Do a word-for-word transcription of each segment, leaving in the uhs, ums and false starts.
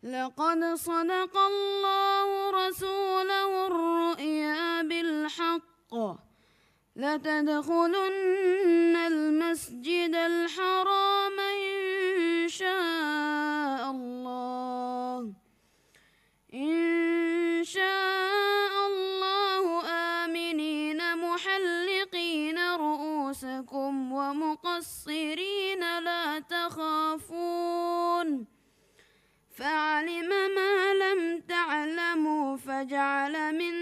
لقد صدق الله رسوله الرؤيا بالحق لتدخلن المسجد الحرام إن شاء الله إن شاء الله آمنين محلقين رؤوسكم ومقصرين لا تخافون فعلم ما لم تعلموا فجعل من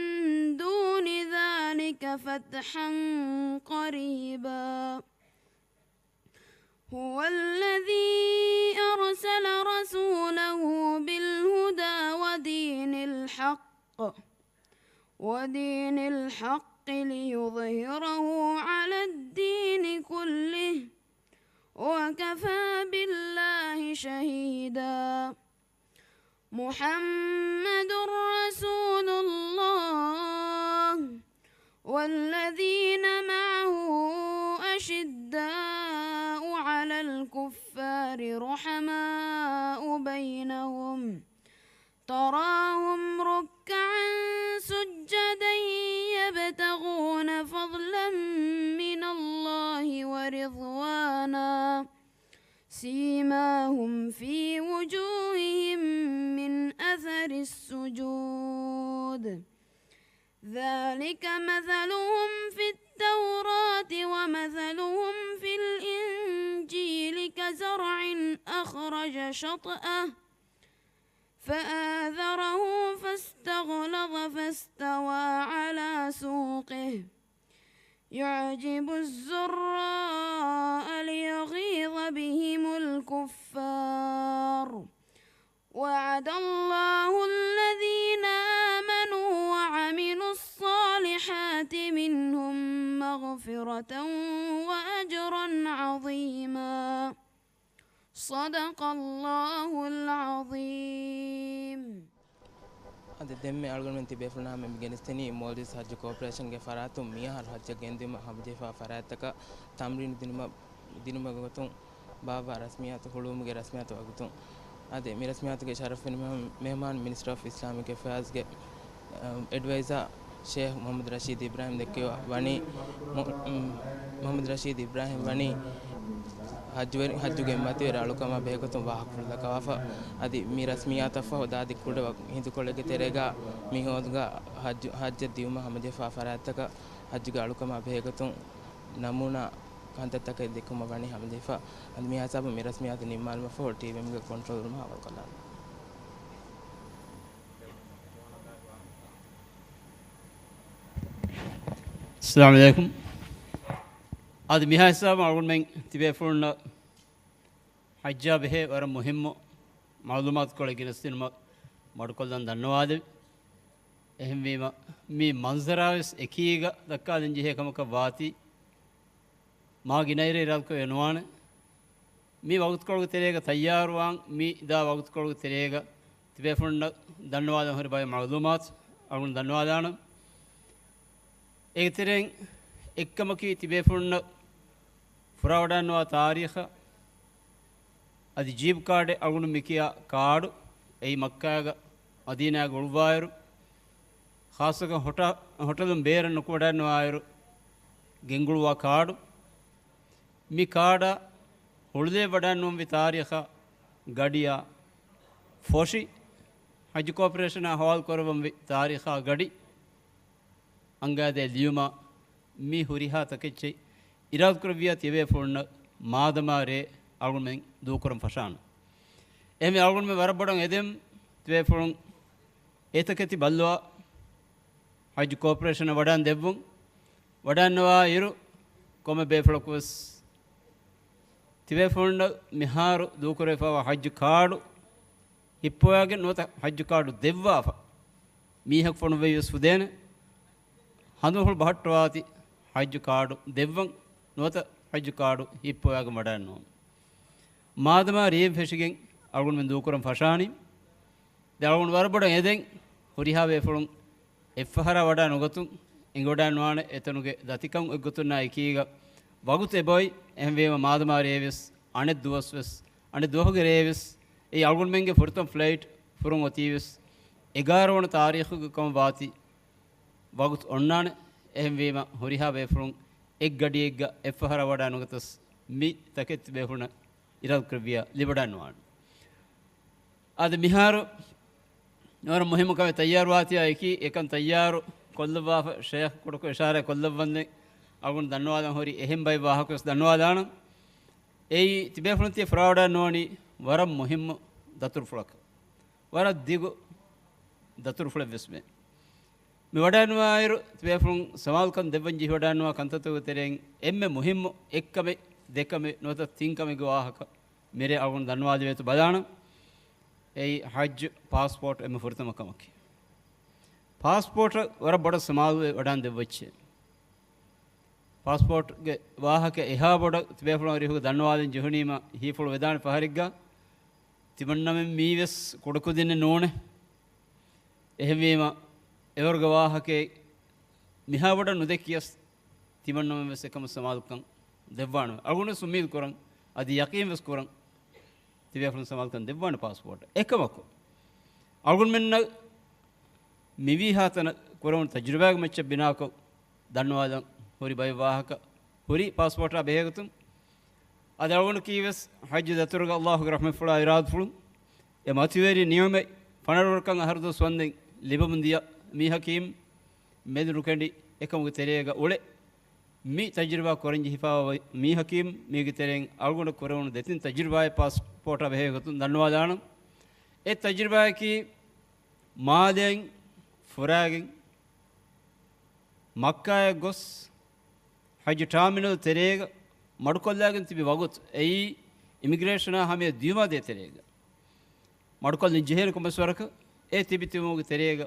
دون ذلك فتحا قريبا هو الذي أرسل رسوله بالهدى ودين الحق ودين الحق ليظهره على الدين كله وكفى بالله شهيدا محمد رسول الله والذين معه أشداء على الكفار رحماء بينهم تراهم ركعا سجدا يبتغون فضلا من الله ورضوانا سيماهم في وجوههم من أثر السجود ذلك مثلهم في التوراة ومثلهم في الإنجيل كزرع أخرج شطأه فآذره فاستغلظ فاستوى على سوقه يعجب الزراء ليغيظ بهم الكفار وعد الله الذين آمنوا وعملوا الصالحات منهم مغفرة وأجرا عظيما صدق الله العظيم. އަދި ދެންމެ އަޅުގަނޑުމެން ތިބޭފުޅުންނާ މި ގެނެސްދިނީ މޯލްޑިވްސް ހައްޖު ކޯޕަރޭޝަންގެ ފަރާތުން މިއަހަރު ހައްޖަށް ގެންދިއުމަށް ހަމަޖެހިފާ ފަރާތްތަކަށް ތަމްރީނު ދިނުމަށް، ދިނުމުގެ ގޮތުން ބާއްވާ ރަސްމިއްޔާތު ހުޅުވުމުގެ ރަސްމިއްޔާތު ވަގުތުން. އަދި މި ރަސްމިއްޔާތުގެ ޝަރަފުވެރި މެހ-، މެހުމާން މިނިސްޓަރ އޮފް އިސްލާމިކް އެފެއާޒްގެ އެޑްވައިޒާ ޝޭހް މުޙައްމަދު ރަޝީދު އިބްރާހިމް ދެއްކެވި ވަނީ، މު-، މު-، މުޙައްމަދު ރަޝީދު އިބްރާހިމް ވަނީ ހައްޖުވެރި-، ހައްޖުގެ މަތިވެރި އަޅުކަމާ ބެހޭގޮތުން ވާހަކަފުޅު ދައްކަވާފަ. އަދި މި ރަސްމިއްޔާތަށްފަހު ދާދި ކުޑަ ވަ-، ހިނދުކޮޅެއްގެ ތެރޭގަ މި ހޯދުގަ ހައްޖު-، ހައްޖަށް ދިއުމަށް ހަމަޖެހިފާ ފަރާތްތަކަށް ހައްޖުގެ އަޅުކަމާ ބެހޭގޮތުން ނަމޫނާ ކަންތައްތަކެއް ދެއްކުމަށް ވަނީ ހަމަޖެހިފަ. އަދި މި ހިސާބުން މި ރަސްމިއްޔާތު ނިންމާލުމަށްފަހު ޓީވީއެމްގެ ކޮންޓްރޯލް ރޫމަށް ހަވާލުކޮށްލާނެ. އައްސަލާމު ޢަލައިކުމް. އަދި މިހާ ހިސާބުން އަޅުގަނޑުމެން ތިބޭފުޅުންނަށް ޙައްޖާ ބެހޭ ވަރަށް މުހިއްމު މަޢުލޫމާތުކޮޅެއް ގެނެސްދިނުމަށް މަޑުކޮށްލަން ދަންނަވާލެވި. އެހެންވީމަ، މި މަންޒަރާވެސް އެކީގަ ދައްކާލަން ޖެހޭ ކަމަކަށް ވާތީ، މާ ގިނައިރެއް އިރާދަކުރެއްވެ ނުވާނެ. މި ވަގުތުކޮޅުގެ ތެރޭގަ ތައްޔާރުވާން، މި ދާ ވަގުތުކޮޅުގެ ތެރޭގަ ތިބޭފުޅުންނަށް ދަންނަވާލަން ހުރި ބައެއް މަޢުލޫމާތު އަޅުގަނޑު ދަންނަވާލާނަން. އޭގެ ތެރެއިން އެއްކަމަކީ، ތިބޭފުޅުންނަށް ފުރާވަޑައިންނަވާ ތާރީޚަށް އަދި ޖީބް ކާޑެއް އަޅުގަނޑު މި ކިޔާ ކާޑު، އެއީ މައްކާގަ މަދީނާގަ އުޅުއްވާއިރު، ޚާއްޞަކޮށް ހޮޓަ-، ހޮޓަލުން ބޭރަށް ނުކުމެވަޑައިންނަވާއިރު ގެންގުޅުއްވާ ކާޑު. މި ކާޑަށް ހުޅުލެވިވަޑައިންނުވަންވީ ތާރީޚަށް ގަޑިއާ ފޮށި، ޙައްޖު ކޯޕަރޭޝަނާ ހަވާލުކުރައްވަންވީ ތާރީޚާ ގަޑި އަންގާދޭ ލިޔުމާ، މި ހުރިހާ ތަކެއްޗެއް އިރާދަކުރެއްވިޔާ ތިޔަބޭފުޅުންނަށް މާދަމާ ރޭ އަޅުގަނޑުމެން ދޫކުރަން ފަށާނަން. އެހެންވެ އަޅުގަނޑުމެން ވަރަށް ބޮޑަށް އެދެން ތިބޭފުޅުން އެތަކެތި ބައްލަވާ، ޙައްޖު ކޯޕަރޭޝަނަށް ވަޑައިން ދެއްވުން. ވަޑައިންނަވާ އިރު، ކޮންމެ ބޭފުޅަކުވެސް ތިބޭފުޅުންނަށް މިހާރު ދޫކުރެވިފައިވާ ޙައްޖު ކާޑު ހިއްޕަވައިގެން ނުވަތަ ޙައްޖު ކާޑު ދެއްވާފަ، މީހަކު ފޮނުއްވެވިޔަސް ފުދޭނެ. ހަނދުމަހުޅު ބަހައްޓަވާތި ޙައްޖު ކާޑު ދެއްވަން، ނުވަތަ ޙައްޖު ކާޑު ހިއްޕަވައިގެން ވަޑައިންނުވަން. މާދަމާ ރޭ ފެށިގެން އަޅުގަނޑުމެން ދޫކުރަން ފަށާނީ. ދެން އަޅުގަނޑު ވަރަށް ބޮޑަށް އެދެން، ހުރިހާ ބޭފުޅުން އެއްފަހަރާ ވަޑައި ނުގަތުން، އެނގިވަޑައިންނުވާނެ. އެތަނުގެ ދަތިކަން އެއްގޮތުންނާ އެކީގަ ވަގުތު އެބައޮތް. އެހެންވީމަ މާދަމާ ރޭވެސް އަނެއް ދުވަސްވެސް، އަނެއް ދުވަހުގެ ރޭވެސް އެއީ އަޅުގަނޑުމެންގެ ފުރަތަމަ ފްލައިޓް ފުރުން އޮތީވެސް އެގާރަ ވަނަ ތާރީޚުގެ ކަމަށް ވާތީ ވަގުތު އޮންނާނެ. އެހެންވީމަ ހުރިހާ ބޭފުޅުން އެއްގަޑިއެއްގަ އެއްފަހަރާ ވަޑާ ނުގަތަސް މި ތަކެތި ބޭފުޅުންނަށް އިރާދަކުރެއްވިޔާ ލިބިވަޑާންވާނެ. އަދި މިހާރު ވަރަށް މުހިއްމު ކަމެއް ތައްޔާރުވާތީ އެކީ، އެކަން ތައްޔާރު ކޮށްލައްވާފަ، ޝޭޚް ކުޑަކޮށް އިޝާރާތް ކޮށްލައްވަންދެން އަޅުގަނޑު ދަންނަވާލަން ހުރި އެހެން ބައެއް ވާހަކަވެސް ދަންނަވާލާނަން. އެއީ ތިބޭފުޅުން ތިޔަ ފުރާވަޑާން ނުވަނީ ވަރަށް މުހިއްމު ދަތުރުފުޅަކަށް. ވަރަށް ދިގު ދަތުރުފުޅެއްވެސްމެ. މި ވަޑާންވާއިރު، ތިބޭފުޅުން ސަމާލުކަން ދެއްވަން ޖެހިވަޑާންވާ ކަންތައްތަކުގެ ތެރެއިން އެންމެ މުހިއްމު އެއްކަމެއް، ދެކަމެއް ނުވަތަ ތިން ކަމެއްގެ ވާހަކަ މިރޭ އަޅުގަނޑު ދަންނަވާލެވޭތޯ ބަލާނަން. އެއީ ޙައްޖު ޕާސްޕޯޓް އެންމެ ފުރަތަމަ ކަމަކީ. ޕާސްޕޯޓަށް ވަރަށް ބޮޑަށް ސަމާލުވެ ވަޑާން ދެއްވައްޗޭ. ޕާސްޕޯޓްގެ ވާހަކަ އެހާ ބޮޑަށް ތިބޭފުޅުން އަރިހުގަ ދަންނަވާލަން ޖެހުނީމަ ހީފުޅު ވެދާނެ ފަހަރެއްގަ ތިމަންނަމެން މީވެސް ކުޑަކުދިންނެއް ނޫނޭ. އެހެންވީމަ، އެވަރުގެ ވާހަކައެއް މިހާ ބޮޑަށް ނުދެއްކިޔަސް، ތިމަންނަމެން ވެސް އެކަމަށް ސަމާލުކަން ދެއްވާނެ. އަޅުގަނޑު ވެސް އުއްމީދު ކުރަން، އަދި ޔަޤީން ވެސް ކުރަން، ތިބޭފުޅުން ސަމާލުކަން ދެއްވާނެ ޕާސްޕޯޓް. އެކަމަކު، އަޅުގަނޑުމެންނަށް މިވީހާ ތަނަށް ކުރެވުނު ތަޖުރިބާގެ މައްޗަށް ބިނާކޮށް، ދަންނަވާލަން ހުރި ބައެއް ވާހަކަ ހުރީ ޕާސްޕޯޓާ ބެހޭގޮތުން. އަދި އަޅުގަނޑަކީވެސް ޙައްޖު ދަތުރުގަ ﷲ ގެ ރަޙްމަތްފުޅާ އިރާދަފުޅުން އެ މަތިވެރި ނިޢުމަތް ފަނަރަވަނަކަން އަހަރު ދުވަސް ވަންދެން ލިބަމުން ދިޔަ މީހަކީމް، މެދު ނުކެނޑި އެކަމުގެ ތެރޭގަ އުޅެ، މި ތަޖުރިބާ ކުރަން ޖެހިފާވާ މީހަކީމް، މީގެ ތެރެއިން އަޅުގަނޑަށް ކުރެވުނު ދެތިން ތަޖުރިބާއެއް ޕާސްޕޯޓާ ބެހޭގޮތުން ދަންނަވާލާނަން. އެ ތަޖުރިބާއަކީ މާލޭން ފުރާގެން މައްކާއަށް ގޮސް، ޙައްޖު ޓާމިނަލް ތެރޭގަ މަޑުކޮށްލާގެން ތިބި ވަގުތު، އެއީ އިމިގްރޭޝަނާ ހަމަޔަށް ދިޔުމާ ދޭތެރޭގަ މަޑުކޮށްލަން ޖެހޭނެ ކޮންމެސް ވަރަކަށް، އެ ތިބި ތިބުމުގެ ތެރޭގަ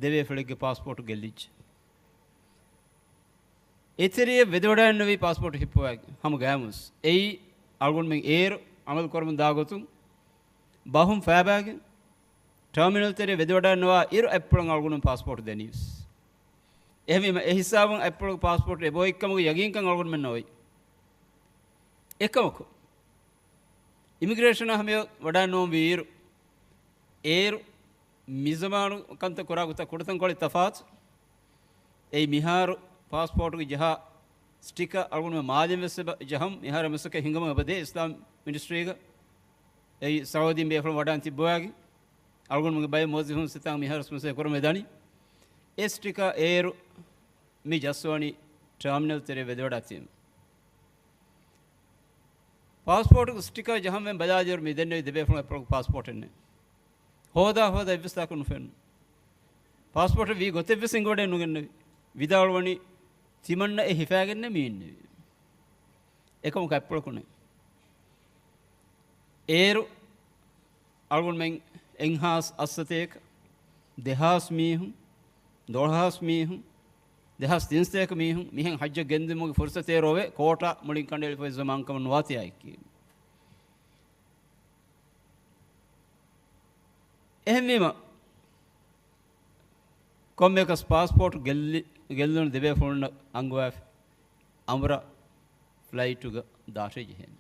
ދެބޭފުޅެއްގެ ޕާސްޕޯޓު ގެއްލިއްޖެ. އެތެރެޔަށް ވެދެވަޑައެއްނުވީ ޕާސްޕޯޓު ހިއްޕުވާގެން ހަމަ ގައިމުވެސް. އެއީ އަޅުގަނޑުމެން އޭރު ޢަމަލު ކުރަމުން ދާ ގޮތުން ބަހުން ފައިބާގެން ޓާމިނަލް ތެރެ ވެދެވަޑައެއްނުވާ އިރު އަތްޕުޅަށް އަޅުގަނޑުމެން ޕާސްޕޯޓު ދެނީވެސް. އެހެންވީމަ، އެ ހިސާބުން އަތްޕުޅުގެ ޕާސްޕޯޓު އެބައޮތްކަމުގެ ޔަގީންކަން އަޅުގަނޑުމެންނަށް އޮތް. އެކަމަކު، އިމިގްރޭޝަނާ ހަމަޔަށް ވަޑައެއްނުވަންވީ އިރު، އޭރު މިޒަމާނު ކަންތައް ކުރާ ގޮތަށް ކުޑަތަންކޮޅެއް ތަފާތު. އެއީ މިހާރު ޕާސްޕޯޓުގެ ޖަހާ ސްޓިކާ އަޅުގަނޑުމެން މާލެން ވެސް އެބަ ޖަހަމު، މިހާރު މަސައްކަތް ހިނގަމުން އެބަދޭ އިސްލާމް މިނިސްޓްރީގަ. އެއީ ސައޫދީން ބޭފުޅުން ވަޑައިން ތިއްބުވާގެން އަޅުގަނޑުމެންގެ ބައެއް މުވައްޒަފުން ސިތާން މިހާރު މަސައްކަތް ކުރަމުން ދަނީ. އެ ސްޓިކާ އޭރު މި ޖައްސަވަނީ ޓާމިނަލް ތެރޭ ވެދެވަޑާތީމަ. ޕާސްޕޯޓުގެ ސްޓިކާ ޖަހަންވެން ބަލާލިއިރު މި ދެންނެވި ދެބޭފުޅުން އަތްޕުޅުގެ ޕާސްޕޯޓެއް ނެތް. ހޯދާ ހޯދާ އެއްވެސް ތާކު ނުފެންނު. ޕާސްޕޯޓެއް ވީ ގޮތެއްވެސް އެނގިވަޑައެއް ނުގެންނެވި. ވިދާޅުވަނީ ތިމަންނަ އެ ހިފާގެންނެއް މި އިންނެވި. އެކަމަކު އަތްޕުޅަކު ނެތް. އޭރު އަޅުގަނޑުމެން އެއްހާސް އަށްސަތޭކަ، ދެހާސް މީހުން، ދޮޅަހާސް މީހުން، ދެހާސް ތިންސަތޭކަ މީހުން މިހެން ޙައްޖަށް ގެންދިއުމުގެ ފުރުސަތު އޭރު އޮވޭ، ކޯޓާ މުޅިން ކަނޑައެޅިފައި ޒަމާން ކަމަށް ނުވާތީ އާއެކީ. އެހެންވީމަ، ކޮންމެއަކަސް ޕާސްޕޯޓު ގެއްލި، ގެއްލުނު ދެބޭފުޅުންނަށް އަންގަވާފަ އަނބުރާ ފްލައިޓުގަ ދާށޭ ޖެހޭނެ.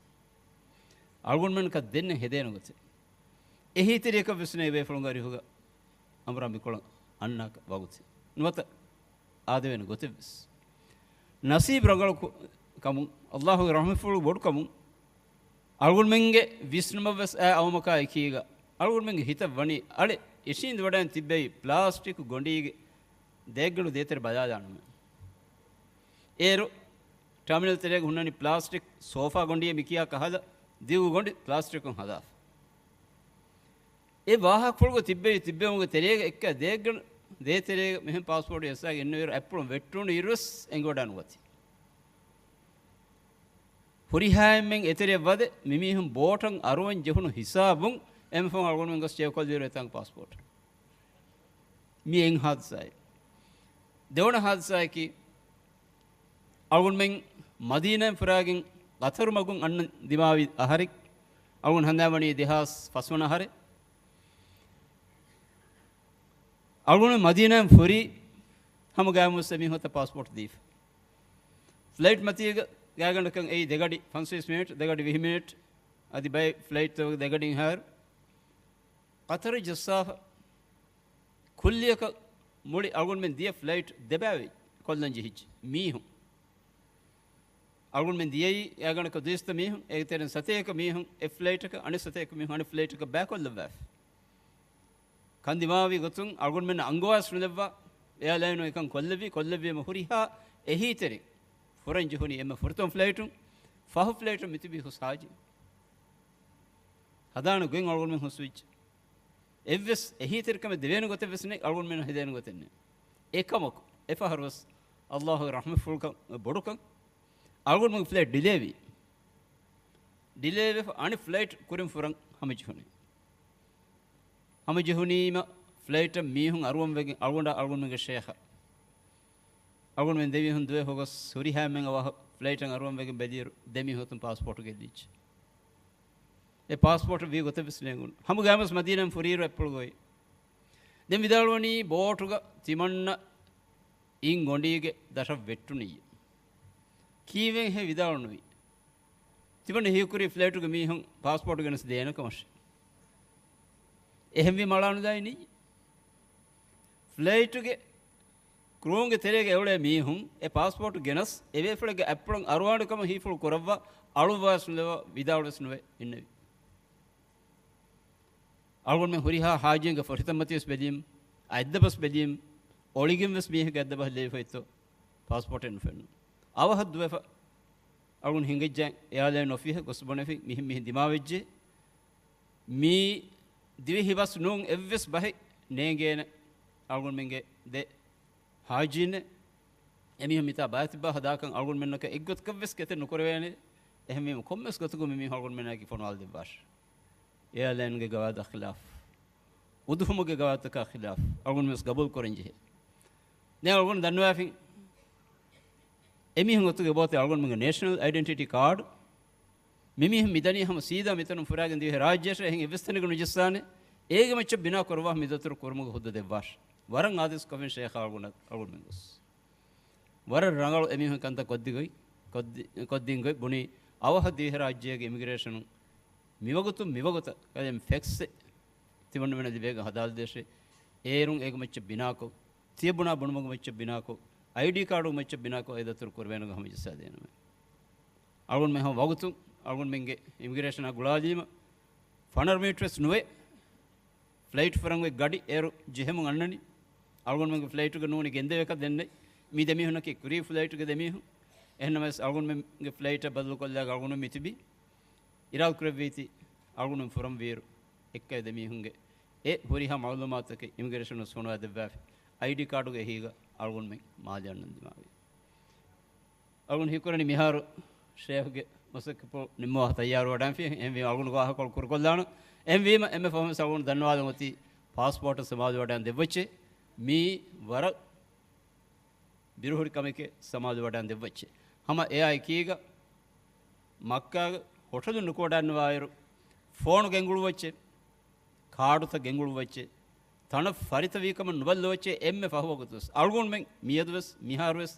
އަޅުގަނޑުމެންނަކަށް ދެންނެވި ހެދޭނެ ގޮތެއް. އެހީތެރިޔަކަށް ވެސް ނެތް ބޭފުޅުންގެ އަރިހުގަ އަނބުރާ މިކޮޅަށް އަންނާކަށް ވަގުތެއް. ނުވަތަ އާދެވޭނެ ގޮތެއް ވެސް. ނަސީބު ރަނގަޅު ކު-، ކަމުން، ﷲ ގެ ރަޙްމަތްފުޅު ބޮޑު ކަމުން، އަޅުގަނޑުމެންގެ ވިސްނުމަށް ވެސް އައި އައުމަކާ އެކީގަ، އަޅުގަނޑުމެންގެ ހިތަށް ވަނީ އަޅެ އިށީނދެ ވަޑައިން ތިއްބެވި ޕްލާސްޓިކް ގޮނޑީގެ ދޭއްގަނޑު ދޭތެރެ ބަލާލާނަމޭ. އޭރު ޓާމިނަލް ތެރޭގަ ހުންނަނީ ޕްލާސްޓިކް ސޯފާ ގޮނޑިއެއް މިކިޔާ ކަހަލަ ދިގު ގޮނޑި ޕްލާސްޓިކުން ހަދާފަ. އެ ވާހަކަފުޅުގަ ތިއްބެވި ތިއްބެވުމުގެ ތެރޭގަ އެއްކަ ދޭއްގަނޑު ދޭތެރޭގަ މިހެން ޕާސްޕޯޓު ޖައްސާގެ އިންނަވިއިރު އަތްޕުޅުން ވެއްޓުނު އިރުވެސް އެނގިވަޑާނުވަތީ. ހުރިހާ އެންމެން އެތެރެއަށް ވަދެ މިމީހުން ބޯޓަށް އަރުވަން ޖެހުނު ހިސާބުން އެންމެ ފަހުން އަޅުގަނޑުމެން ގޮސް ޗެކް ކޮށްލިއިރު އެތާނގަ ޕާސްޕޯޓު. މި އެއް ހާދިސާއެއް. ދެވަނަ ހާދިސާއަކީ، އަޅުގަނޑުމެން މަދީނާއިން ފުރާގެން ޤަތަރު މަގުން އަންނަން ދިމާވި އަހަރެއް. އަޅުގަނޑު ހަނދާންވަނީ ދެހާސް ފަސްވަނަ އަހަރެއް. އަޅުގަނޑު މަދީނާއިން ފުރީ ހަމަ ގާތްމުވެސް އެމީހުންތައް ޕާސްޕޯޓް ދީފަ. ފްލައިޓް މަތީގަ ގާތްގަނޑަކަށް އެއީ ދެގަޑި ފަންސަވީސް މިނިޓް، ދެގަޑި ވިހި މިނިޓް. އަދި ބައެއް ފްލައިޓްތަކުގެ ދެގަޑިން އެހާއިރު. ޤަތަރު ޖައްސާފަ ކުއްލިއަކަށް މުޅި އަޅުގަނޑުމެން ދިޔަ ފްލައިޓް ދެބައިވެ ކޮށްލަން ޖެހިއްޖެ މީހުން. އަޅުގަނޑުމެން ދިޔައީ އެއާގަނޑަކަށް ދުއިސައްތަ މީހުން، އޭގެ ތެރެއިން ސަތޭކަ މީހުން އެއް ފްލައިޓަކަށް، އަނެއް ސަތޭކަ މީހުން އަނެއް ފްލައިޓަކަށް ބައިކޮށްލައްވާފި. ކަންދިމާވި ގޮތުން އަޅުގަނޑުމެންނަށް އަންގަވާސް ނުލެއްވާ، އެއާލައިނު އެކަން ކޮށްލެއްވި، ކޮށްލެއްވީމަ ހުރިހާ އެހީތެރިން ފުރަން ޖެހުނީ އެންމެ ފުރަތަމަ ފްލައިޓުން، ފަހު ފްލައިޓުން މިތިބީ ހުސް ހާޖީ. ހަދާނެ ގޮތް އަޅުގަނޑުމެން ހުސްވިއްޖެ. އެއްވެސް އެހީތެރިކަމެއް ދެވޭނެ ގޮތެއް ވެސް ނެތް، އަޅުގަނޑުމެން ހެދޭނެ ގޮތެއް ނެތް. އެކަމަކު، އެފަހަރު ވެސް ﷲ ގެ ރަޙްމަތްފުޅުކަން ބޮޑުކަން، އަޅުގަނޑުމެންގެ ފްލައިޓް ޑިލޭވީ. ޑިލޭވެފަ އަނެއް ފްލައިޓް ކުރިން ފުރަން ހަމަޖެހުނީ. ހަމަޖެހުނީމަ ފްލައިޓަށް މީހުން އަރުވަން ވެގެން އަޅުގަނޑާ އަޅުގަނޑުމެންގެ ޝޭޚާ އަޅުގަނޑުމެން ދެމީހުން ދުވެ ހޮގަސް ހުރިހާ އެންމެން އަވަހަށް ފްލައިޓަށް އަރުވަން ވެގެން ބެލިއިރު، ދެމީހުން ޕާސްޕޯޓު ގެއްލިއްޖެ. އެ ޕާސްޕޯޓު ވީ ގޮތެއް ވެސް ނޭނގުނު. ހަމަ ގައިމުވެސް މަދީނާއިން ފުރިއިރު އަތްޕުޅު ގޮވި. ދެން ވިދާޅުވަނީ ބޯޓުގަ ތިމަންނަ އިން ގޮނޑީގެ ދަށަށް ވެއްޓުނިއްޔޭ. ކީއްވެގެންހޭ ވިދާޅުނުވީ؟ ތިމަންނަ ހީކުރީ ފްލައިޓުގެ މީހުން ޕާސްޕޯޓު ގެނެސް ދޭނެ ކަމަށް. އެހެންވީމަ އަޅާނުލާނީ. ފްލައިޓުގެ ކްރޫގެ ތެރޭގަ އެއުޅޭ މީހުން އެ ޕާސްޕޯޓު ގެނަސް، އެ ބޭފުޅެއްގެ އަތްޕުޅަށް އަރުވާނެ ކަމަށް ހީފުޅު ކުރައްވާ، އަޅުއްވާވެސް ނުލައްވާ، ވިދާޅުވެސް ނުވެ އިންނެވި. އަޅުގަނޑުމެން ހުރިހާ ހާޖީންގެ ފޮށިތައްމަތިވެސް ބެލީމު، އަތްދަބަސް ބެލީމު، އޮޅިގެންވެސް މީހެއްގެ އަތްދަބަހަށް ލެވިފައިތޯ ޕާސްޕޯޓެއް ނުފެންނު. އަވަހަށް ދުވެފަ އަޅުގަނޑު ހިނގައްޖާ އެއާލައިން އޮފީހަށް ގޮސް ބުނެފި މިހެން މިހެން ދިމާވެއްޖެ. މީ ދިވެހި ބަސް ނޫން، އެއްވެސް ބަހެއް ނޭނގޭނެ އަޅުގަނޑުމެންގެ ދެ ހާޖީންނެއް. އެމީހުން މިތާ ބައިތިއްބާ ހަދާކަން އަޅުގަނޑުމެންނަކަށް އެއްގޮތަކަށްވެސް ކެތެއް ނުކުރެވޭނެ. އެހެންވީމަ ކޮންމެސް ގޮތަކުން މި މީހުން އަޅުގަނޑުމެންނާއެކީ ފޮނުވާލަދެއްވާށި. އެއާލައިންގެ ގަވާއިދާ ޚިލާފް، އުދުހުމުގެ ގަވާއިދުތަކާ ޚިލާފް އަޅުގަނޑުމެން ވެސް ގަބޫލު ކުރަން ޖެހޭ. ދެން އަޅުގަނޑު ދަންނަވާފިން، އެމީހުން އޮތުގެ ބޯތެ އަޅުގަނޑުމެންގެ ނޭޝަނަލް އައިޑެންޓިޓީ ކާޑު މިމީހުން މިދަނީ ހަމަ ސީދާ މިތަނުން ފުރާގެން ދިވެހި ރާއްޖޭށޭ، އެހެން އެއްވެސް ތަނެއްގަ ނުޖައްސާނެ. އޭގެ މައްޗަށް ބިނާ ކުރައްވާ މިދަތުރު ކުރުމުގެ ހުއްދަ ދެއްވާށި. ވަރަށް އާދޭސް ކޮށްފިން ޝޭޚާ އަޅުގަނޑަށް، އަޅުގަނޑުމެން ގޮސް. ވަރަށް ރަނގަޅު އެމީހުން ކަންތައް ކޮށްދިގޮތް، ކޮށްދި-، ކޮށްދިން ގޮތް ބުނީ، އަވަހަށް ދިވެހިރާއްޖޭގެ އިމިގްރޭޝަނުން މިވަގުތު، މިވަގުތަށް އަދި ފެކްޓްސް ތިމަންނަމެންނަށް ލިބޭގޮތް ހަދާލަދޭށޭ. އޭރުން އޭގެ މައްޗަށް ބިނާކޮށް، ތިޔަބުނާ ބުނުމުގެ މައްޗަށް ބިނާކޮށް، އައިޑީ ކާޑުގެ މައްޗަށް ބިނާކޮށް އެ ދަތުރު ކުރެވޭނެ ގޮތް ހަމަޖައްސާދޭނަމޭ. އަޅުގަނޑުމެން ހަމަ ވަގުތުން އަޅުގަނޑުމެންގެ އިމިގްރޭޝަނާ ގުޅާލީމަ، ފަނަރަ މީޓަރެއް ވެސް ނުވޭ. ފްލައިޓް ފުރަން އޮތް ގަޑި އޭރު ޖެހެމުން އަންނަނީ. އަޅުގަނޑުމެންގެ ފްލައިޓުގަ ނޫނީ ގެންދެވޭކަށް ދެންނެވި. މި ދެމީހުންނަކީ ކުރީ ފްލައިޓުގެ ދެމީހުން. އެހެންނަމަވެސް އަޅުގަނޑުމެންގެ ފްލައިޓަށް ބަދަލުކޮށްލާ އަޅުގަނޑު މިތިބީ. އިރާދަކުރެއްވީތީ އަޅުގަނޑު ފުރަން ވީއިރު އެއްކައި ދެމީހުންގެ އެ ހުރިހާ މައުލޫމާތަކެއް އިމިގްރޭޝަނުން ފޮނުވާ ދެއްވާފި. އައިޑީ ކާޑުގެ އެހީގަ އަޅުގަނޑުމެން މާލެ އަންނަން ދިމާވި. އަޅުގަނޑު ހީކުރަނީ މިހާރު ޝޭޚްގެ މަސައްކަތްޕުޅު ނިންމަވާ ތައްޔާރުވަޑައިފި. އެހެންވީމަ އަޅުގަނޑު ވާހަކަކޮޅު ކުރުކޮށްލާނަން. އެހެންވީމަ އެންމެ ފަހުން ވެސް އަޅުގަނޑު ދަންނަވާލަން އޮތީ ޕާސްޕޯޓަށް ސަމާލުވަޑައި ދެއްވައްޗޭ. މީ ވަރަށް ބިރުހުރި ކަމެކޭ ސަމާލުވަޑައި ދެއްވައްޗޭ. ހަމަ އެއާ އެކީގަ މައްކާގެ ހޮޓަލު ނުކުވަޑައިންނަވާއިރު ފޯނު ގެންގުޅުއްވައްޗޭ. ކާޑުތައް ގެންގުޅުއްވައްޗޭ. ތަނަށް ފަރިތަ ވީކަމަށް ނުބައްލަވައްޗޭ އެންމެ ފަހު ވަގުތުވެސް. އަޅުގަނޑުމެން މިއަދުވެސް މިހާރުވެސް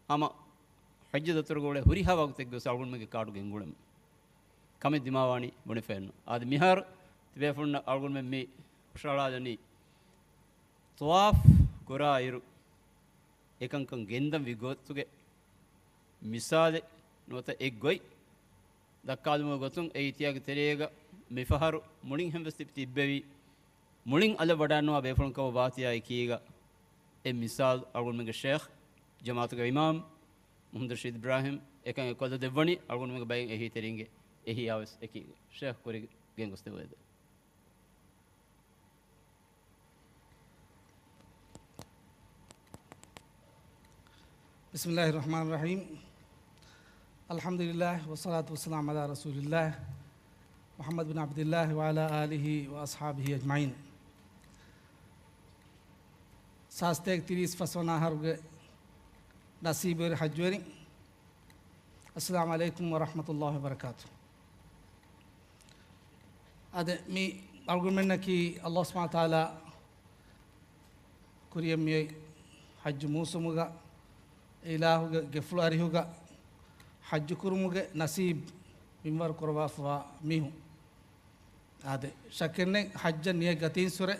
ހަމަ ޙައްޖު ދަތުރުގަ އުޅޭ ހުރިހާ ވަގުތެއްގަވެސް އަޅުގަނޑުމެންގެ ކާޑު ގެންގުޅެމު ކަމެއް ދިމާވާނީ ބުނެފައެއްނު. އާދެ، މިހާރު ތިބޭފުޅުންނަށް އަޅުގަނޑުމެން މި ހުށަހަޅާލަނީ ޠަވާފް ކުރާއިރު އެކަންކަން ގެންދަން ވި ގޮތުގެ މިސާލެއް ނުވަތަ އެއް ގޮތް ދައްކާލުމުގެ ގޮތުން އެ އިތިހާގެ ތެރޭގަ މިފަހަރު މުޅިން ހެން ވެސް ތި-، ތިއްބެވި މުޅިން އަލަށް ވަޑައިންނަވާ ބޭފުޅުން ކަމަށް ވާތީ އެކީގަ އެ މިސާލު އަޅުގަނޑުމެންގެ ޝޭޚް، ޖަމާޢަތުގެ އިމާމް މުޙައްމަދު ރަޝީދު އިބްރާހިމް އެކަން އެއްކޮށްލަ ދެއްވަނީ އަޅުގަނޑުމެންގެ ބައެއް އެހީތެރިންގެ އެހީއާ ވެސް އެކީގަ. ޝޭޚް ކުރި ގެންގޮސްދެއްވައިދެ. بسم الله الرحمن الرحيم. الحمد لله والصلاة والسلام على رسول الله محمد بن عبد الله وعلى آله وأصحابه أجمعين. ސާސްތޭކަ ތިރީސް ފަސްވަނަ އަހަރުގެ ނަސީބުވެރި ޙައްޖުވެރިން، އައްސަލާމު ޢަލައިކުމް ވަރަޙްމަތުﷲި ވަބަރަކާތު. އަދި މި އަޅުގަނޑުމެންނަކީ ﷲ ސުބްޙާނަހޫ ވަތަޢާލާ ކުރިޔަށް މިއޮތް ޙައްޖު މޫސުމުގަ އެ އިލާހުގެ ގެފުޅު އަރިހުގަ ޙައްޖު ކުރުމުގެ ނަސީބު މިންވަރު ކުރައްވާފަވާ މީހުން. އާދެ، ޝައްކެއްނެތް، ޙައްޖަށް ނިޔަތް ގަތީންސުރެ،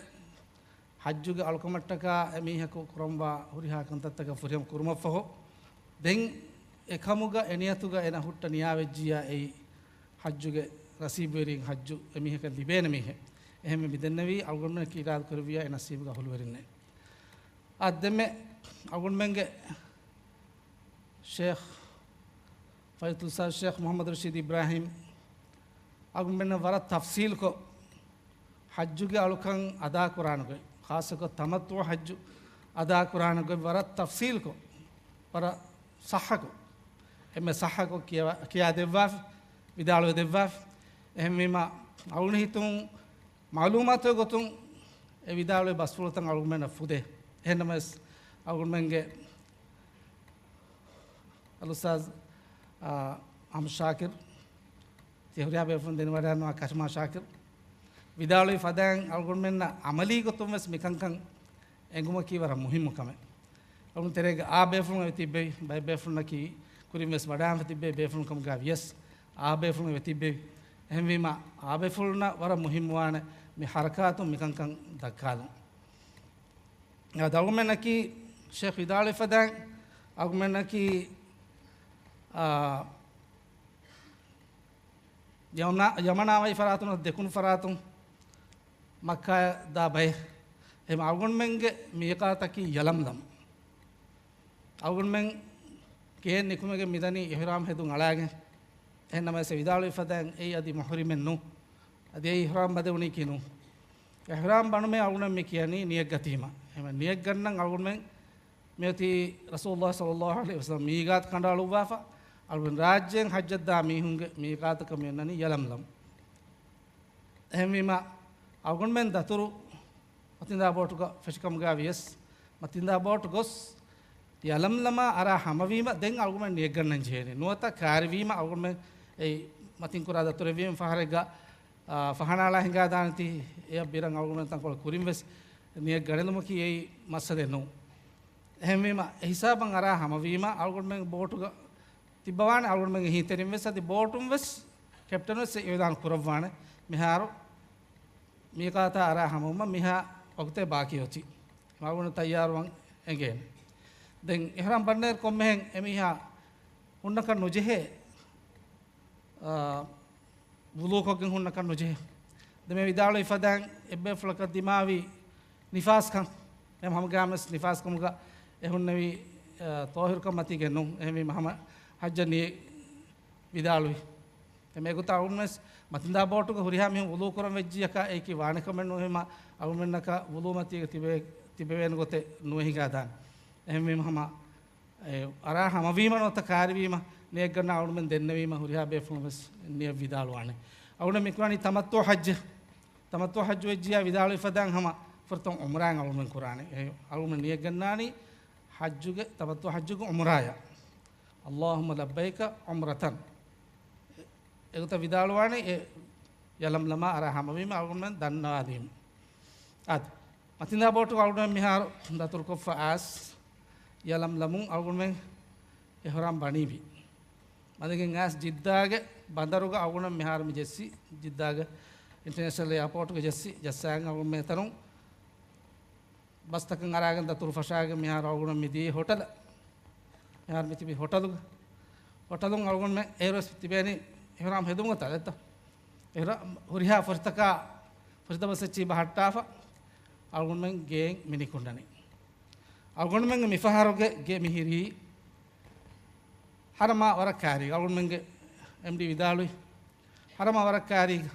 ޙައްޖުގެ އަޅުކަމަށްޓަކާ އެމީހަކު ކުރަންވާ ހުރިހާ ކަންތައްތަކަށް ފުރިހަމަ ކުރުމަށްފަހު، ދެން އެކަމުގަ އެނިޔަތުގަ އޭނަ ހުއްޓަ ނިޔާވެއްޖިއްޔާ އެއީ ޙައްޖުގެ ނަސީބުވެރީން ޙައްޖު އެމީހަކަށް ލިބޭނެ މީހެއް. އެހެންވެ މިދެންނެވީ އަޅުގަނޑުމެންނަކީ އިރާދަކުރެއްވިއްޔާ އެ ނަސީބުގެ އަހުލުވެރިންނޭ. އާ، ދެންމެ އަޅުގަނޑުމެންގެ ޝޭޚް ފަޟީލަތުލް އުސްތާޛު ޝޭޚް މުޙައްމަދު ރަޝީދު އިބްރާހީމް އަޅުގަނޑުމެންނަށް ވަރަށް ތަފްޞީލްކޮށް ޙައްޖުގެ އަޅުކަން އަދާކުރާނެ ގޮތް، ޚާއްޞަކޮށް ތަމައްތުޢު ޙައްޖު އަދާކުރާނެ ގޮތް ވަރަށް ތަފްޞީލްކޮށް، ވަރަށް ޞައްޙަކޮށް، އެންމެ ޞައްޙަކޮށް ކިޔަވަ-، ކިޔާދެއްވާފި، ވިދާޅުވެދެއްވާފި. އެހެންވީމަ، އަޅުގަނޑު ހިތުން މަޢުލޫމާތުގެ ގޮތުން އެ ވިދާޅުވި ބަސްފުޅުތައް އަޅުގަނޑުމެންނަށް ފުދޭ. އެހެންނަމަވެސް، އަޅުގަނޑުމެންގެ އަލްއުސްތާޛު، އާ، އަޙްމަދު ޝާކިރު، ތި ހުރިހާ ބޭފުޅުން ދެނެވަޑައިގަންނަވާ ކަރިމާ ޝާކިރު ވިދާޅުވި ފަދައިން، އަޅުގަނޑުމެންނަށް ޢަމަލީ ގޮތުން ވެސް މިކަންކަން އެނގުމަކީ ވަރަށް މުހިއްމު ކަމެއް. އަޅުގަނޑު ތެރޭގަ އާ ބޭފުޅުން އެ ތިއްބެވި، ބައެއް ބޭފުޅުންނަކީ ކުރިން ވެސް ވަޑައިގެން ތިއްބެވި ބޭފުޅުން ކަމުގަ ވިޔަސް، އާ ބޭފުޅުން އެ ތިއްބެވި. އެހެންވީމަ، އާ ބޭފުޅުންނަށް ވަރަށް މުހިއްމުވާނެ މި ޙަރަކާތުން މިކަންކަން ދައްކާލުން. އަޅުގަނޑުމެންނަކީ ޝޭޚް ވިދާޅުވި ފަދައިން، އަޅުގަނޑުމެންނަކީ، އާ، ޔަމަނާ، ޔަމަނާ ވައި ފަރާތުން ދެކުނު ފަރާތުން މައްކާއަށް ދާ ބައެއް. އެހެން އަޅުގަނޑުމެންގެ މީޤާތަކީ ޔަލަމްލަމް. އަޅުގަނޑުމެން ގޭން ނިކުމެގެން މިދަނީ އިޙްރާމް ހެދުން އަޅާގެން. އެހެން ނަމަވެސް ވިދާޅުވި ފަދައިން އެއީ އަދި މުޙްރިމެއް ނޫން. އަދި އެއީ އިޙްރާމް ބަދެވުނީކީ ނޫން. އިޙްރާމް ބަނުމޭ އަޅުގަނޑު މި ކިޔަނީ ނިޔަތް ގަތީމަ. އެހެން ނިޔަތް ގަންނަން އަޅުގަނޑުމެން މިއޮތީ ރަސޫލުﷲ ޞައްލަﷲ ޢަލައިހި ވަސައްލަމަ މީޤާތު ކަނޑައަޅުއްވާފަ، އަޅުގަނޑު ރާއްޖޭން ޙައްޖަށްދާ މީހުންގެ މީޤާތަކަށް މި އޮންނަނީ ޔަލަމްލަމް. އެހެންވީމަ، އަޅުގަނޑުމެން ދަތުރު މަތިންދާ ބޯޓުގަ ފެށިކަމުގަ ވިޔަސް، މަތިންދާ ބޯޓު ގޮސް ޔަލަމްލަމާ އަރާ ހަމަވީމަ، ދެން އަޅުގަނޑުމެން ނިޔަތްގަންނަން ޖެހޭނެ. ނުވަތަ ކާރިވީމަ އަޅުގަނޑުމެން އެއީ މަތިން ކުރާ ދަތުރެއްވީމަ ފަހަރެއްގަ، އާ، ފަހަނާޅާ ހިނގާދާނެތީ، އެޔަށް ބިރަން އަޅުގަނޑުމެން ތަންކޮޅެއް ކުރިން ވެސް ނިޔަތް ގަނެލުމަކީ އެއީ މައްސަލައެއް ނޫން. އެހެންވީމަ، އެ ހިސާބަށް އަރާ ހަމަވީމަ، އަޅުގަނޑުމެން ބޯޓުގަ ތިއްބަވާނެ، އަޅުގަނޑުމެންގެ ހިތްތެރިން ވެސް، އަދި ބޯޓުން ވެސް، ކެޕްޓަން ވެސް އިޢުލާނު ކުރައްވާނެ، މިހާރު މީޤާތާ އަރާ ހަމަވުމަށް މިހާ ވަގުތެއް ބާކީ އޮތީ. އަޅުގަނޑު ތައްޔާރުވާން އެނގޭނެ. ދެން އިޙްރާމް ބަންނައިރު ކޮންމެހެން އެމީހާ ހުންނަކަށް ނުޖެހޭ، އާ، ވުޟޫކޮށްގެން ހުންނަކަށް ނުޖެހޭ. ދެން މި ވިދާޅުވި ފަދައިން އެއްބޭފުޅަކަށް ދިމާވި ނިފާސްކަން، އެ ހަމަގައިމުވެސް ނިފާސްކަމުގަ އެ ހުންނެވީ، އާ، ޠާހިރުކަން މަތީގެން ނޫން. އެހެންވީމަ ހަމަ ޙައްޖަށް ނިޔަތް ވިދާޅުވި. އެ މިގޮތަށް އަޅުގަނޑުވެސް މަތިންދާ ބޯޓުގަ ހުރިހާ މީހުން ވުޟޫ ކުރަން ވެއްޖިއްޔަކާ އެއީކީ ވާނެ ކަމެއް ނޫން. އެހެންވީމަ އަޅުގަނޑުމެންނަކަށް ވުޟޫ މަތީގަ ތިބެ-، ތިބެވޭނެ ގޮތެއް ނުވެ ހިނގާދާނެ. އެހެންވީމަ ހަމަ އެ އަރާ ހަމަވީމަ ނުވަތަ ކާރިވީމަ ނިޔަތްގަންނަ އަޅުގަނޑުމެން ދެންނެވީމަ ހުރިހާ ބޭފުޅުން ވެސް ނިޔަތް ވިދާޅުވާނެ. އަޅުގަނޑު މި ކުރާނީ ތަމައްތުޢު ޙައްޖެއް. ތަމައްތުޢު ޙައްޖު ވެއްޖިއްޔާ ވިދާޅުވި ފަދައިން ހަމަ ފުރަތަމަ ޢުމްރާއެއް އަޅުގަނޑުމެން ކުރާނެ. އެ އަޅުގަނޑު ނިޔަތްގަންނާނީ ޙައްޖުގެ، ތަމައްތުޢު ޙައްޖުގެ ޢުމްރާޔަށް. ﷲ لبيك عمرة. އެގޮތަށް ވިދާޅުވާނެ އެ ޔަލަމްލަމާ އަރާ ހަމަވީމަ އަޅުގަނޑުމެން ދަންނަވާލީމަ. އާދެ، މަތިންދާ ބޯޓު އަޅުގަނޑުމެން މިހާރު ދަތުރުކޮށްފަ އައިސް، ޔަލަމްލަމުން އަޅުގަނޑުމެން އިޙްރާމް ބަނީވި. މަދެގެން އައިސް ޖިއްދާގެ ބަނދަރުގަ އަޅުގަނޑުމެން މިހާރު މި ޖެއްސި، ޖިއްދާގެ އިންޓަރނޭޝަނަލް އެއާޕޯޓުގަ ޖެއްސި، ޖައްސާގެން އަޅުގަނޑުމެން އެތަނުން ބަސްތަކަށް އަރާގެން ދަތުރު ފަށާގެން މިހާރު އަޅުގަނޑު މިދިޔައީ ހޮޓަލަށް. މިހާރު މިތިބީ ހޮޓަލުގަ. ހޮޓަލުން އަޅުގަނޑުމެން އޭރުވެސް ތިބޭނީ އިޙްރާމް ހެދުމުގަ ތަދެއްތަ؟ އިޙްރާ-، ހުރިހާ ފުރިތަކާ، ފުރިތަ ބަސް އެއްޗިހި ބަހައްޓާފަ އަޅުގަނޑުމެން ގޭން މި ނިކުންނަނީ. އަޅުގަނޑުމެންގެ މިފަހަރުގެ ގެ މިހިރީ ހަރަމާ ވަރަށް ކާރީ. އަޅުގަނޑުމެންގެ އެމްޑީ ވިދާޅުވި ހަރަމާ ވަރަށް ކާރީގަ.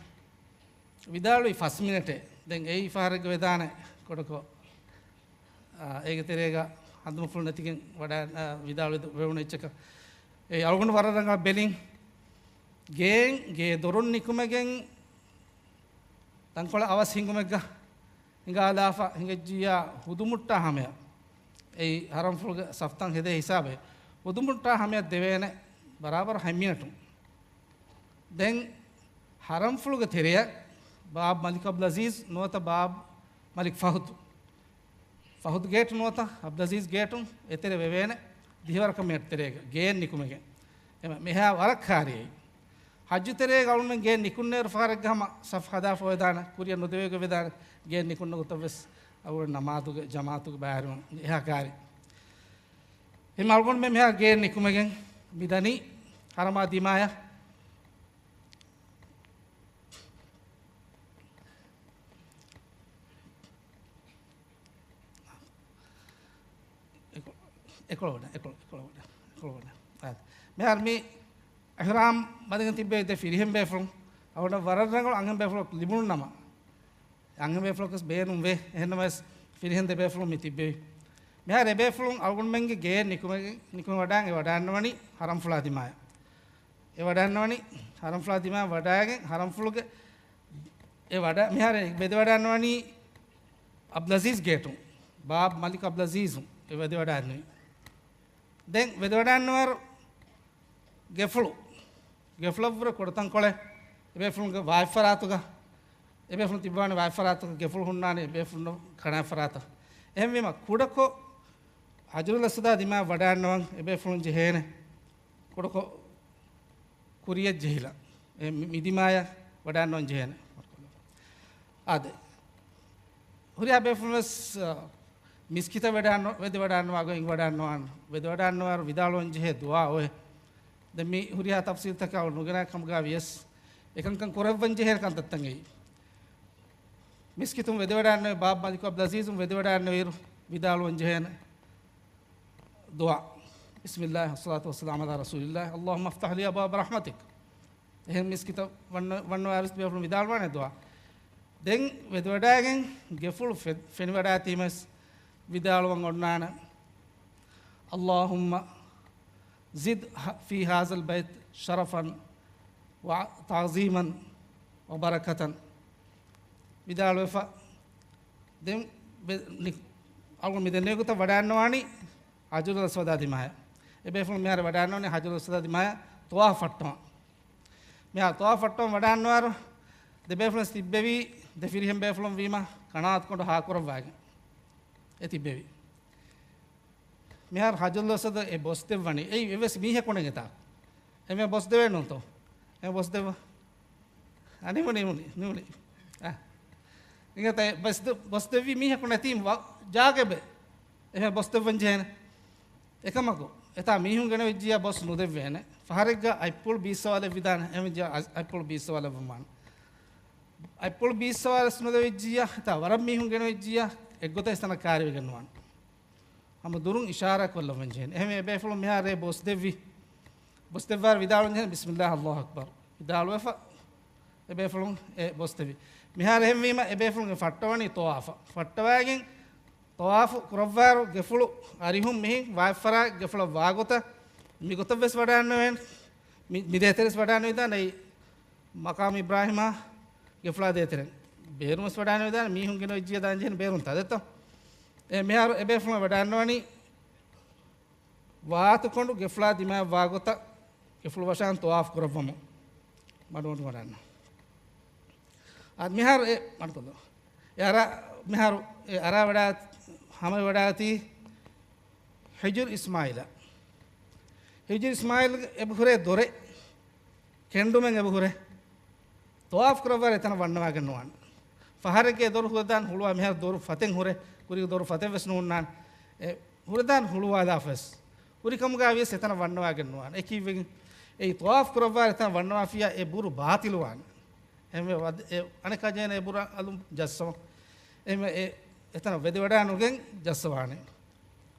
ވިދާޅުވި ފަސް މިނެޓެއް. ދެން އެއީ ފަހަރެއްގަ ވެދާނެ ކޮޑަކޮށް، އާ، އޭގެ ތެރޭގަ ހަނދުމަފުޅު ނެތިގެން ވަޑަ-، އާ، ވިދާޅުވެ-، ވެވުނު އެއްޗަކަށް. އެ އަޅުގަނޑު ވަރަށް ރަނގަޅަށް ބެލިން. ގޭން، ގޭ ދޮރުން ނިކުމެގެން ތަންކޮޅެއް އަވަސް ހިނގުމެއްގަ ހިނގާލާފަ ހިނގައްޖިއްޔާ ހުދުމުއްޓާ ހަމަޔަށް. އެއީ ހަރަމްފުޅުގެ ސަފްތަން ހެދޭ ހިސާބެއް. ހުދުމުއްޓާ ހަމަޔަށް ދެވޭނެ ބަރާބަރު ހަތް މިނެޓުން. ދެން ހަރަމްފުޅުގެ ތެރެއަށް ބާބް މަލިކް އަބްދުލް އަޒީޒް ނުވަތަ ބާބް މަލިކް ފަހުދު، ފަހުދު ގޭޓް ނުވަތަ އަބްދުލް އަޒީޒް ގޭޓުން އެތެރެ ވެވޭނެ ދިހަވަރަކަށް މިނެޓް ތެރޭގަ ގޭން ނިކުމެގެން. އެމަ-، މިހާ ވަރަށް ކާރިއައި. ޙައްޖު ތެރޭގަ އަޅުގަނޑުމެން ގެއެއް ނިކުންނޭރު ފަހަރެއްގަ ހަމަ ޞަފް ހަދާފަ އޮވެދާނެ، ކުރިއަށް ނުދެވޭގޮތް ވެދާނެ، ގެއެއް ނިކުންނަ ގޮތަށް ވެސް އަޅުގަނޑު ނަމާދުގެ ޖަމާޢަތުގެ ބައިވެރިވުން އެހާ ކާރި. އެހެން އަޅުގަނޑުމެން މިހާރު ގެއެއް ނިކުމެގެން މިދަނީ ޙަރަމާ ދިމާޔަށް. އެކޮ-، އެކޮޅަށް ވަޑަ، އެކޮޅަށް، އެކޮޅަށް ވަޑަ، އެކޮޅަށް ވަޑަ. އާ. މިހާރު މި އިޙްރާމް ބަނދެގެން ތިއްބެވި ދެ ފިރިހެން ބޭފުޅުން. އަޅުގަނޑަށް ވަރަށް ރަނގަޅު އަންހެން ބޭފުޅަކު ލިބުނު ނަމަ، އަންހެން ބޭފުޅަކުވެސް ބޭނުން ވޭ. އެހެންނަމަވެސް ފިރިހެން ދެ ބޭފުޅުން މި ތިއްބެވި. މިހާރު އެ ބޭފުޅުން އަޅުގަނޑުމެންގެ ގެއެއް ނިކުމެ-، ނިކުމެ ވަޑާން އެ ވަޑައިގަންނަވަނީ ޙަރަމްފުޅާ ދިމާޔަށް. އެ ވަޑައިގަންނަވަނީ ޙަރަމްފުޅާ ދިމާޔަށް ވަޑައިގެން ޙަރަމްފުޅުގެ އެ ވަޑަ-، މިހާރު އެ ވެދެވަޑައިގަންނަވަނީ ޢަބްދުލްޢަޒީޒް ގޭޓުން، ބާބް މަލިކް ޢަބްދުލްޢަޒީޒު އެ ވެދެވަޑައިގަންނަވީ. ދެން ވެދެވަޑައިގަންނަވާއިރު ގެފުޅު، ގެފުޅަށްވުރެ ކުޑަތަންކޮޅެއް އެބޭފުޅުންގެ ވާތްފަރާތުގަ، އެބޭފުޅުން ތިއްބަވާނެ ވާތްފަރާތުގަ ގެފުޅު ހުންނާނެ އެބޭފުޅުން ކަނާތްފަރާތަށް. އެހެންވީމަ ކުޑަކޮށް ޙަޖަރުލް އަސްވަދާ ދިމާ ވަޑައިގަންނަވަން އެބޭފުޅުން ޖެހޭނެ. ކުޑަކޮށް ކުރިޔަށް ޖެހިލަ، އެ މި-، މި ދިމާޔަށް ވަޑައިގަންނަވަން ޖެހޭނެ. އާދެ، ހުރިހާ ބޭފުޅުން ވެސް، އަ، މިސްކިތަށް ވެޑައިން-، ވެދެވަޑައިގަންނަވާ ގޮތް ވަޑައިގަންނަވާން، ވެދެވަޑައިގަންނަވާއިރު ވިދާޅުވަން ޖެހޭ ދުޢާ އޮތް. ދެން މި ހުރިހާ ތަފްސީލްތަކާ ނުގެނާ ކަމުގަ ވިޔަސް، އެކަންކަން ކުރައްވަން ޖެހޭ ކަންތައްތައް އެއީ. މިސްކިތުން ވެދެވަޑައިގަންނަވި ބާބް މަލިކު ޢަބްދުލްޢަޒީޒުން ވެދެވަޑައިގަންނަވިއިރު ވިދާޅުވަން ޖެހޭނެ ދުޢާ. بسم الله والصلاة والسلام على رسول الله. اللهم افتح لي أبواب رحمتك. އެހެން މިސްކިތަށް ވަންނަ-، ވަންނަވާއިރު ބޭފުޅުން ވިދާޅުވާނެ ދުޢާ. ދެން ވެދެވަޑައިގެން ގެފުޅު ފެ-، ފެނިވަޑައިތީމަސް ވިދާޅުވަން އޮންނާނެ. اللهم زد في هذا البيت شرفا وتعظيما وبركة. ވިދާޅުވެފަ. ދެން ވެ-، ނި-، އަޅުގަނޑު މި ދެންނެވި ގޮތަށް ވަޑައިގަންނަވާނީ ޙަޖަރުލް އަސްވަދާ ދިމާޔަށް. އެބޭފުޅުން މިހާރު ވަޑައިގަންނަވަނީ ޙަޖަރުލް އަސްވަދާ ދިމާޔަށް ޠަވާފު ފައްޓަވަން. މިހާރު ޠަވާފު ފައްޓަވަން ވަޑައިގަންނަވާއިރު ދެ ބޭފުޅުން ތިއްބެވީ، ދެ ފިރިހެން ބޭފުޅުން ވީމަ ކަނާތުކޮނޑު ހާކުރައްވާގެން އެ ތިއްބެވީ. މިހާރު ޙަޖަރުލް އަސްވަދަށް އެ ބޮސްދެއްވަނީ. އެއީ އެއްވެސް މީހަކު ނެތް އެތާ. އެމެ ބޮސްދެވޭނެ ނޫންތޯ؟ އެ ބޮސްދެއްވަ. އަ، ނިމުނީ، ނިމުނީ، ނިމުނީ. އަ. އިނގޭތަ ބޮސްދެ-، ބޮސްދެއްވި މީހަކު ނެތީ ވަ-، ޖާގައެއް އެހެން ބޮސްދެއްވަން ޖެހޭނެ. އެކަމަކު، އެތާ މީހުން ގެނެވިއްޖިއްޔާ ބޮސް ނުދެއްވޭނެ. ފަހަރެއްގަ އަތްޕުޅު ބީއްސަވާލެއް ވިދާނެ. އެހެންވެއްޖިއްޔާ އަތް-، އަތްޕުޅު ބީއްސަވާލެއް ވުމާނެ. އަތްޕުޅު ބީއްސަވާލެއް ނުދެވިއްޖިއްޔާ، އެތާ ވަރަށް މީހުން ގެނެވިއްޖިއްޔާ، އެއްގޮތަށް އެތަނަށް ކާރިވެގެން ނުވާނެ. ހަމަ ދުރުން އިޝާރާތް ކޮށްލައްވަން ޖެހޭނެ. އެހެންވެ އެބޭފުޅުން މިހާރު އެ ބޮސްދެއްވި. ބޮސްދެއްވާއިރު ވިދާޅުވަން ޖެހޭނެ، بسم الله الله أكبر. ވިދާޅުވެފަ އެބޭފުޅުން އެ ބޮސްދެއްވި. މިހާރު އެހެންވީމަ އެބޭފުޅުން އެ ފައްޓަވަނީ ޠަވާފަށް. ފައްޓަވައިގެން ޠަވާފު ކުރައްވާއިރު ގެފުޅު އަރިހުން މިހިން ވާތްފަރާތް ގެފުޅަށް ވާގޮތަށް މިގޮތަށް ވެސް ވަޑައިގަންނަވަން. މި-، މި ދޭތެރެސް ވަޑައިގަންނަވިދާނެ އެއީ މަޤާމު އިބްރާހީމާ ގެފުޅާ ދޭތެރެން. ބޭރުންވެސް ވަޑައިގަންނަވިދާނެ މީހުން ގެނެވިއްޖިއްޔާ ދާން ޖެހޭނެ ބޭރުން ތާ ދެއްތޯ؟ އެ މިހާރު އެބޭފުޅުން ވަޑައިގަންނަވަނީ ވާތުކޮނޑު ގެފުޅާ ދިމާއަށް ވާގޮތަށް ގެފުޅު ވަށާން ޠަވާފު ކުރައްވަމުން. މަޑުމަޑު ވަޑައިގަންނަ. އަދި މިހާރު އެ މަޑުކޮށްލަ. އެ އަރާ، މިހާރު އެ އަރާ ވަޑާ-، ހަމަ ވަޑާތީ ހިޖުރު އިސްމާއީލަށް. ހިޖުރު އިސްމާއީލް އެބަހުރޭ ދޮރެއް ކެނޑުމެއް އެބަހުރޭ. ޠަވާފު ކުރައްވާއިރު އެތަނަށް ވަންނަވާގެން ނުވާނެ. ފަހަރެއްގެ ދޮރު ހުޅަދާން ހުޅުވާ މިހާރު ދޮރު ފަތެއް ހުރޭ. ކުރީގެ ދޮރު ފަތެއް ވެސް ނޫންނާނެ. އެ ހުޅަދާން ހުޅުވާލާފަ ވެސް. ހުރި ކަމުގަ ވިޔަސް އެތަނަށް ވަންނަވާގެން ނުވާނެ. އެކީ ވެގެން އެއީ ޠަވާފު ކުރައްވާއިރު އެތަނަށް ވަންނަވާފިއްޔާ އެ ބުރު ބާޠިލުވާނެ. އެހެންވެ ވަދ-، އެ އަނެއްކާ ޖެހޭނެ އެ ބުރަށް އަލުން ޖައްސަވަން. އެހެންވެ އެ އެތަނަށް ވެދެވަޑައިނުގެން ޖައްސަވާނެ.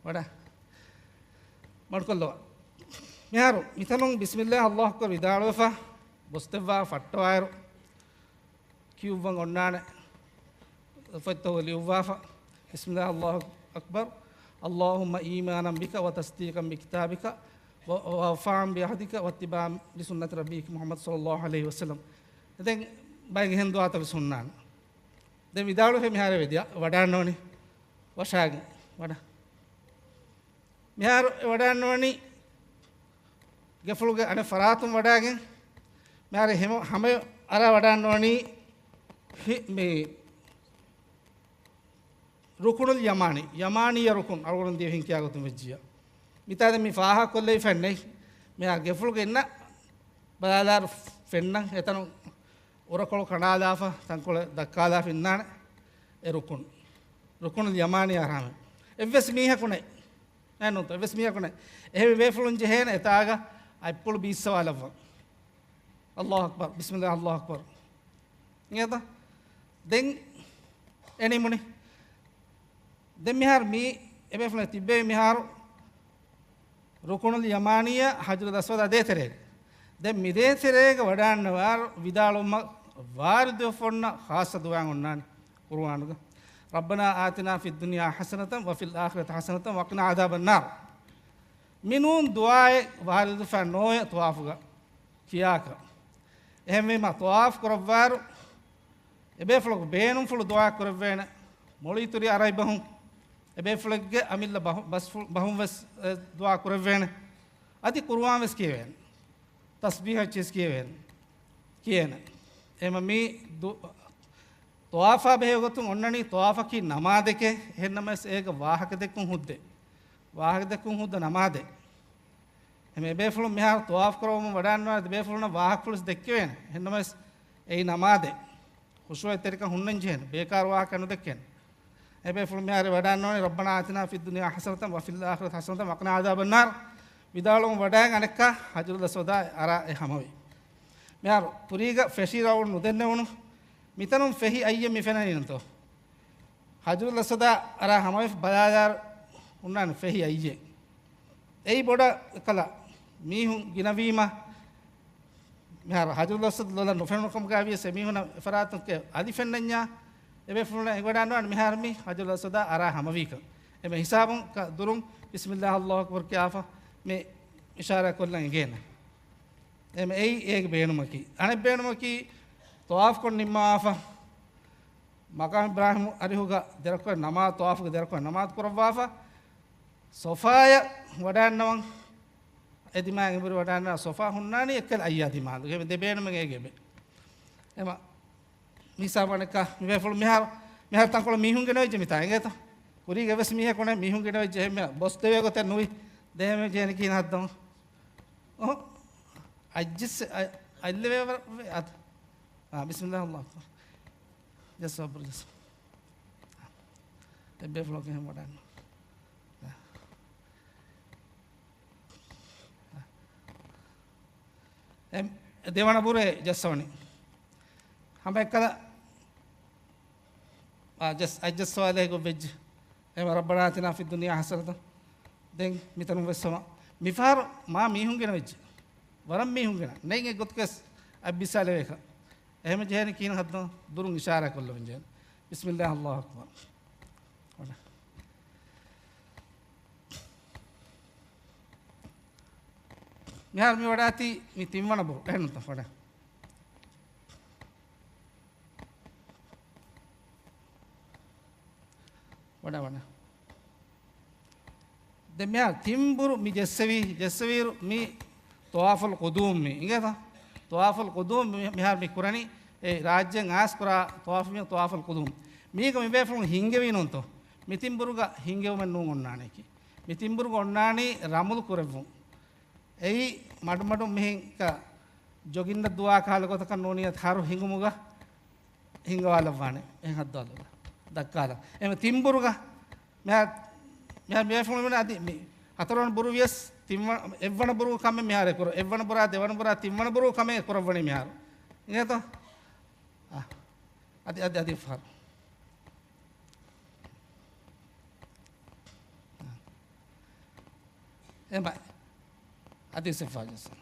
ވަޑަ. މަޑުކޮށްލަވާ. މިހާރު މިތަނުން بسم الله الله أكبر ވިދާޅުވެފަ، ބޮސްދެއްވާ ފައްޓަވާއިރު، ކިޔުއްވަން އޮންނާނެ. ފޮތްތައް ލިޔުއްވާފަ، بسم الله الله أكبر. اللهم إيمانا بك وتصديقا بكتابك و-، ووفاء بعهدك واتباعا لسنة نبيك محمد صلى الله عليه وسلم. ދެން ބައެއް އެހެން ދުޢާތައް ވެސް ހުންނާނެ. ދެން ވިދާޅުވެފަ މިހާރު ވެދިޔަ ވަޑައިންނަވަނީ. ވަށާގެން ވަޑަ. މިހާރު އެ ވަޑައިންނަވަނީ ގެފުޅުގެ އަނެއް ފަރާތުން ވަޑައިގެން، މިހާރު ހެމަ-، ހަމަ އަރާ ވަޑައިންނަވަނީ ހި-، މި ރުކުނުލް ޔަމާނީ، ޔަމާނީ ރުކުން އަޅުގަނޑު ދިވެހިން ކިޔާ ގޮތުން ވެއްޖިއްޔާ. މިތާ ދެން މި ފާހަގަ ކޮށްލެވިފައެއް ނެތް. މިހާ ގެފުޅުގެ އިންނަ ބަލާލާރު ފެންނަން އެތަނުން އުރަކޮޅު ކަނޑާލާފަ، ތަންކޮޅެއް ދައްކާލާފަ އިންނާނެ އެ ރުކުން. ރުކުނުލް ޔަމާނީ އަރާމެ. އެއްވެސް މީހަކު ނެތް. އެހެންނޫންތޯ؟ އެއްވެސް މީހަކު ނެތް. އެހެންވެ ބޭފުޅުން ޖެހޭނެ އެތާގަ އަތްޕުޅު ބީއްސަވާލައްވަން. އައްލާހު އަކްބަރު، ބިސްމިއްލާހި، އައްލާހު އަކްބަރު. އިނގޭތަ؟ ދެން އެ ނިމުނީ. ދެން މިހާރު މީ އެބޭފުޅުން ތިއްބެވި މިހާރު ރުކުނުލް ޔަމާނީއާ ހަޖަރުލް އަސްވަދާ ދޭތެރޭގަ. ދެން މި ދޭތެރޭގަ ވަޑާންނަވާރު ވިދާޅުވުމަށް ވާރިދުވެފަ އޮންނަ ޚާއްޞަ ދުޢާ އޮންނާނެ ޤުރުއާނުގަ، "رَبَّنَا آتِنَا فِي الدُّنْيَا حَسَنَةً وَفِي الْآخِرَةِ حَسَنَةً وَقِنَا عَذَابَ النَّارِ." މި ނޫން ދުޢާއެއް ވާރިދުވެފަ ނޯވޭ ޠަވާފުގަ ކިޔާކަށް. އެހެންވީމަ، ޠަވާފު ކުރައްވާއިރު އެބޭފުޅަކު ބޭނުންފުޅު ދުޢާ ކުރެއްވޭނެ. މޮޅު އިތުރި އަރަބި ބަހުން އެބޭފުޅެއްގެ އަމިއްލަ ބަހު-، ބަސްފު-، ބަހުން ވެސް އެ ދުޢާ ކުރެއްވޭނެ. އަދި ޤުރުއާން ވެސް ކިޔެވޭނެ. ތަސްބީޙަ އެއްޗެސް ކިޔެވޭނެ. ކިޔޭނެ. އެހެންވީމަ މީ ދު-، ޠަވާފާ ބެހޭ ގޮތުން އޮންނަނީ ޠަވާފަކީ ނަމާދެކޭ، އެހެންނަމަވެސް އޭގަ ވާހަކަދެއްކުން ހުއްދަ. ވާހަކަދެއްކުން ހުއްދަ ނަމާދެއް. އެހެން އެބޭފުޅުން މިހާރު ޠަވާފު ކުރައްވަމުން ވަޑާންނަވާ އެބޭފުޅުންނަށް ވާހަކަފުޅުސް ދެއްކެވޭނެ. އެހެންނަމަވެސް އެއީ ނަމާދެއް. ޚުޝޫޢަތްތެރިކަން ހުންނަން ޖެހޭނެ. ބޭކާރު ވާހަކަ ނުދެއްކޭނެ. އެބޭފުޅުން މިހާރު ވަޑާންނަވަނީ، "رَبَّنَا آتِنَا فِي الدُّنْيَا حَسَنَةً وَفِي الْآخِرَةِ حَسَنَةً وَقِنَا عَذَابَ النَّارِ." ވިދާޅުވަމުން ވަޑާއިން އަނެއްކާ ހަޖަރުލް އަސްވަދާ އަރާ އެ ހަމަވި. މިހާރު ކުރީގަ ފެށި ރައުން ނުދެންނެވުނު. މިތަނުން ފެހި އައްޔެއް މި ފެންނަނީނުތޯ؟ ހަޖަރުލް އަސްވަދާ އަރާ ހަމަވެފަ ބަލާލާއިރު ހުންނާނެ ފެހި އައްޔެއް. އެއީ ބޮޑަށް ކަލަ މީހުން ގިނަވީމަ، މިހާރު ހަޖަރުލް އަސްވަދު ލޮލަށް ނުފެނުނު ކަމުގައި ވިޔަސް އެމީހުންނަށް އެފަރާތުން އަލި ފެންނަންޏާ، އެބޭފުޅުންނަށް އެނގިވަޑާންނަވާނެ މިހާރު މި ހަޖަރުލް އަސްވަދާ އަރާ ހަމަވީކަން. އެމެ ހިސާބުން ކަ-، ދުރުން ބިސްމިއްލާހި އައްލާހު އަކްބަރު ކިޔާފަ މި އިޝާރާތް ކޮށްލަން އެނގޭނެ. އެމެ އެއީ އޭގެ ބޭނުމަކީ. އަނެއް ބޭނުމަކީ ޠަވާފު ކޮށް ނިންމާފަ މަޤާމް އިބްރާހީމް އަރިހުގަ ދެރަކުރެ ނަމާ-، ޠަވާފުގެ ދެރަކުރެ ނަމާދު ކުރައްވާފަ، ޞަފާޔަށް ވަޑާންނަވަން. އެ ދިމާއަށް އެނބުރި ވަޑާންނަވާ ޞަފާ ހުންނާނީ އެއްކަލަ އައްޔާ ދިމާލުގަ. އެ ދެ ބޭނުމެއް އޭގެ އެބެ. އެމަ މިސާބަނެއްކަ މި ބޭފުޅު މިހާރު، މިހާރު ތަންކޮޅެއް މީހުން ގެނެވިއްޖެ މިތާ އިނގޭތަ؟ ކުރީގެ އެއްވެސް މީހަކު ނެތް މީހުން ގެނެވިއްޖެ. އެހެން ބޮސް ދެވޭ ގޮތެއް ނުވި. ދެހެމެ ޖޭނެ ކީން ހައްދަމު. އޮ، އައްޖެސް، އަ-، އައްލެވޭ ވަރަށް ވެ އަދ. އާ، ބިސްމިއްލާހި އައްލާހު އަކްބަރު. ޖައްސަ ބަބަރު ޖައްސަ. އެއްބޭފުޅަކު އެހެން ވަޑާން. އެ ދެވަނަ ބުރޭ ޖައްސަވަނީ. ހަމައެއްކަލަ، އާ، ޖަސް-، އައްޖައްސަވާލޭ ގޮތް ވެއްޖެ. އެހެން، "رَبَّنَا آتِنَا فِي الدُّنْيَا حَسَنَةً." ދެން މިތަނުން ވެސް ހަމަ މިފަހަރު މާ މީހުން ގެނެވިއްޖެ. ވަރަށް މީހުން ގެނަ. ނެތް އެއް ގޮތަކަސް އަތް ބިސާލެވޭކަށް. އެހެން ޖެހޭނެ ކީން ހައްދަން ދުރުން އިޝާރާ ކޮށްލަވަން ޖެހޭނެ. ބިސްމިއްލާހި އައްލާހު އަކްބަރު. މިހާރު މި ވަޑާތީ މި ތިންވަނަ ބުރު. އެހެންނުތަ ވަޑާ. ވަޑާ، ވަޑާ. ދެން މިހާރު ތިން ބުރު މި ޖެއްސެވީ، ޖެއްސެވިއިރު މި ޠަވާފުލް ޤުދޫމް މި. އިނގޭތަ؟ ޠަވާފުލް ޤުދޫމް މި-، މިހާރު މި ކުރަނީ އެ ރާއްޖޭން އާސް ކުރާ ޠަވާފު މި ޠަވާފުލް ޤުދޫމް. މީގަ މި ބޭފުޅުން ހިންގެވީ ނޫންތޯ؟ މި ތިން ބުރުގަ ހިންގެވުމެއް ނޫން އޮންނާނެކީ. މި ތިން ބުރުގަ އޮންނާނީ ރަމުލު ކުރެއްވުން. އެއީ މަޑުމަޑުން މިހެން ކަ-، ޖޮގިންނަށް ދުވާ ކަހަލަ ގޮތަކަށް ނޫނީ އަދި ހަރު ހިނގުމުގަ ހިނގަވާލައްވާނެ. އެހެން ހައްދާލުގަ ދައްކާލަ. އެމެ ތިންބުރުގަ މިހާ-، މިހާ މިވެފުޅު ވެން އަދި މި ހަތަރުވަނަ ބުރު ވިޔަސް ތިންވަ-، އެއްވަނަ ބުރު ކަމެއް މިހާރެ ކުރ-، އެއްވަނަ ބުރާ ދެވަނަ ބުރާ ތިންވަނަ ބުރު ކަމެއް ކުރައްވަނީ މިހާރު. އިނގޭތޯ؟ އަ-، އަދި، އަދި، އަދި ފަހަރު. އެބަ-، އަދި ސިފާ ޖައްސަން.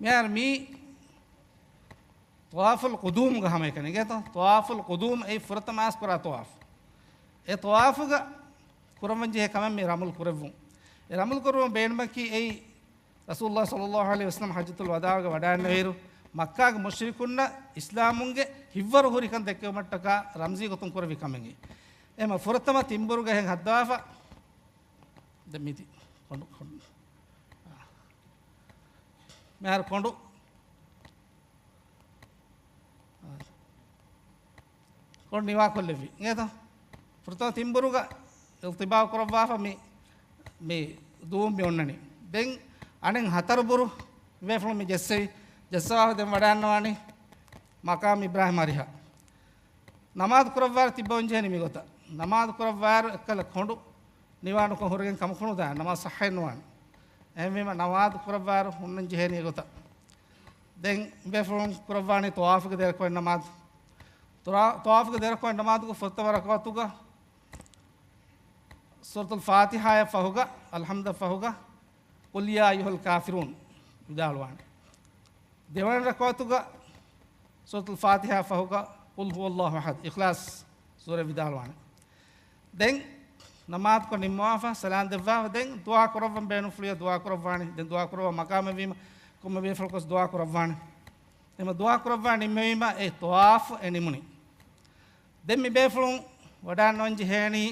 މިހާރު މީ ޠަވާފުލް ޤުދޫމްގަ ހަމައެކަނި އިނގޭތޯ؟ ޠަވާފުލް ޤުދޫމް އެއީ ފުރަތަމަ އާސް ކުރާ ޠަވާފު. އެ ޠަވާފުގަ ކުރައްވަން ޖެހޭ ކަމެއް މި ރަމުލް ކުރެއްވުން. އެ ރަމުލް ކުރުމަށް ބޭނުމަކީ އެއީ ރަސޫލުﷲ ޞައްލަﷲ ޢަލައިހި ވަސައްލަމަ ޙައްޖަތުލް ވަދާޢުގަ ވަޑައިންނެވިއިރު، މައްކާގެ މުޝްރިކުންނަށް އިސްލާމުންގެ ހިތްވަރު ހުރިކަން ދެއްކެވުމަށްޓަކާ ރަމްޒީ ގޮތުން ކުރެއްވި ކަމެއް. އެމަ ފުރަތަމަ ތިންބުރުގަ އެހެން ހައްދަވާފަ. ދެ މިދި. ކޮނޑު، ކޮނޑު. މިހާރު ކޮނޑު. ކޮނޑު ނިވާކޮށްލެއްވި. އިނގޭތަ؟ ފުރަތަމަ ތިންބުރުގަ އިލްތިބާވް ކުރައްވާފަ މި، މި ދޫން މި އޮންނަނީ. ދެން އަނެއް ހަތަރު ބުރު ބޭފުޅުން މި ޖެއްސެވި، ޖެއްސަވާފަ ދެން ވަޑާންނަވާނީ މަޤާމް އިބްރާހީމް އަރިހަށް. ނަމާދު ކުރައްވާއިރު ތިއްބަވަން ޖެހެނީ މިގޮތަށް. ނަމާދު ކުރައްވާއިރު އެއްކަލަ ކޮނޑު ނިވާނުކޮށް ހުރެގެން ކަމަކު ނުދާނެ، ނަމާދު ޞައްޙައެއް ނުވާނެ. އެހެންވީމަ ނަމާދު ކުރައްވާއިރު ހުންނަން ޖެހޭނީ އެގޮތަށް. ދެން ބޭފުޅުން ކުރައްވާނީ ޠަވާފުގެ ދެރަކުޅެއް ނަމާދު. ޠަވާ-، ޠަވާފުގެ ދެރަކުޅެއް ނަމާދުގެ ފުރަތަމަ ރަކުޢަތުގަ ސޫރަތުލް ފާތިޙާއަށް ފަހުގަ، އަލްޙަމްދަށް ފަހުގަ، ޤުލް ޔާ އައްޔުހަލް ކާފިރޫން ވިދާޅުވާނެ. ދެވަނަ ރަކުޢަތުގަ ސޫރަތުލް ފާތިޙާއަށް ފަހުގަ، ޤުލް ހުވައްލާހު އަޙަދް، އިޚްލާޞް ސޫރަ ވިދާޅުވާނެ. ދެން ނަމާދުކޮށް ނިންމަވާފަ، ސަލާން ދެއްވާފަ، ދެން ދުޢާ ކުރައްވަން ބޭނުންފުޅިޔާ ދުޢާ ކުރައްވާނެ. ދެން ދުޢާ ކުރައްވާ މަޤާމެއް ވީމަ، ކޮންމެ ބޭފުޅަކުވެސް ދުޢާ ކުރައްވާނެ. އެމަ ދުޢާ ކުރައްވާ ނިންމެވީމަ، އެ ޠަވާފު އެ ނިމުނީ. ދެން މި ބޭފުޅުން ވަޑާންނަވަން ޖެހޭނީ،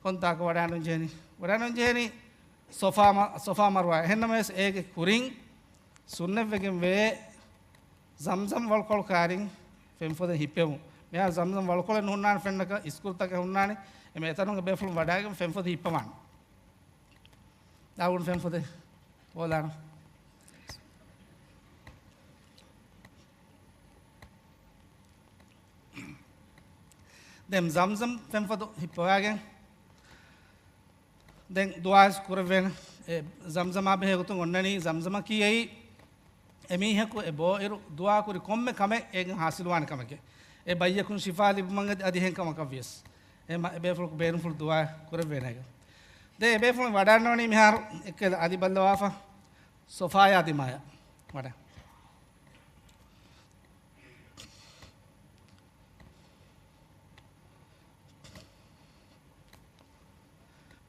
ކޮންތާކު ވަޑާންނަވަން ޖެހޭނީ؟ ވަޑާންނަވަން ޖެހޭނީ ޞަފާ މަ-، ޞަފާ މަރުވާ. އެހެންނަމަވެސް އޭގެ ކުރިން ސުންނަތްވެގެން ވޭ ޒަމްޒަމް ވަޅުކޮޅު ކާރިން ފެންފޮދެއް ހިއްޕެވުން. މިހާރު ޒަމްޒަމް ވަޅުކޮޅެއް ނުހުންނާނެ ފެންނަކަށް، އިސްކުރުތަކެއް ހުންނާނެ. އެމެ އެތަނުގެ ބޭފުޅުން ވަޑާގެން ފެންފޮދެއް ހިއްޕަވާނެ. ދާގުން ފެންފޮދެއް ބޯލާނަ. ދެން ޒަމްޒަމް ފެންފޮދު ހިއްޕަވާގެން، ދެން ދުޢާ ކުރެވޭނެ. އެ ޒަމްޒަމާ ބެހޭ ގޮތުން އޮންނަނީ، ޒަމްޒަމަކީ އެއީ އެމީހަކު އެ ބޯއިރު ދުޢާ ކުރި ކޮންމެ ކަމެއް އޭގެން ހާސިލުވާނެ ކަމެކޭ. އެ ބައްޔަކުން ޝިފާ ލިބުމަށް އަދި އަދި އެހެން ކަމަކަށް ވިޔަސް. އެ މަ-، އެ ބޭފުޅަކު ބޭނުންފުޅު ދުޢާ ކުރެވޭނެ އޭގަ. ދެން އެ ބޭފުޅުން ވަޑާންނަވަނީ މިހާރު އެއްކަލަ އަލި ބައްލަވާފަ ޞަފާޔާ ދިމާޔަށް ވަޑަ.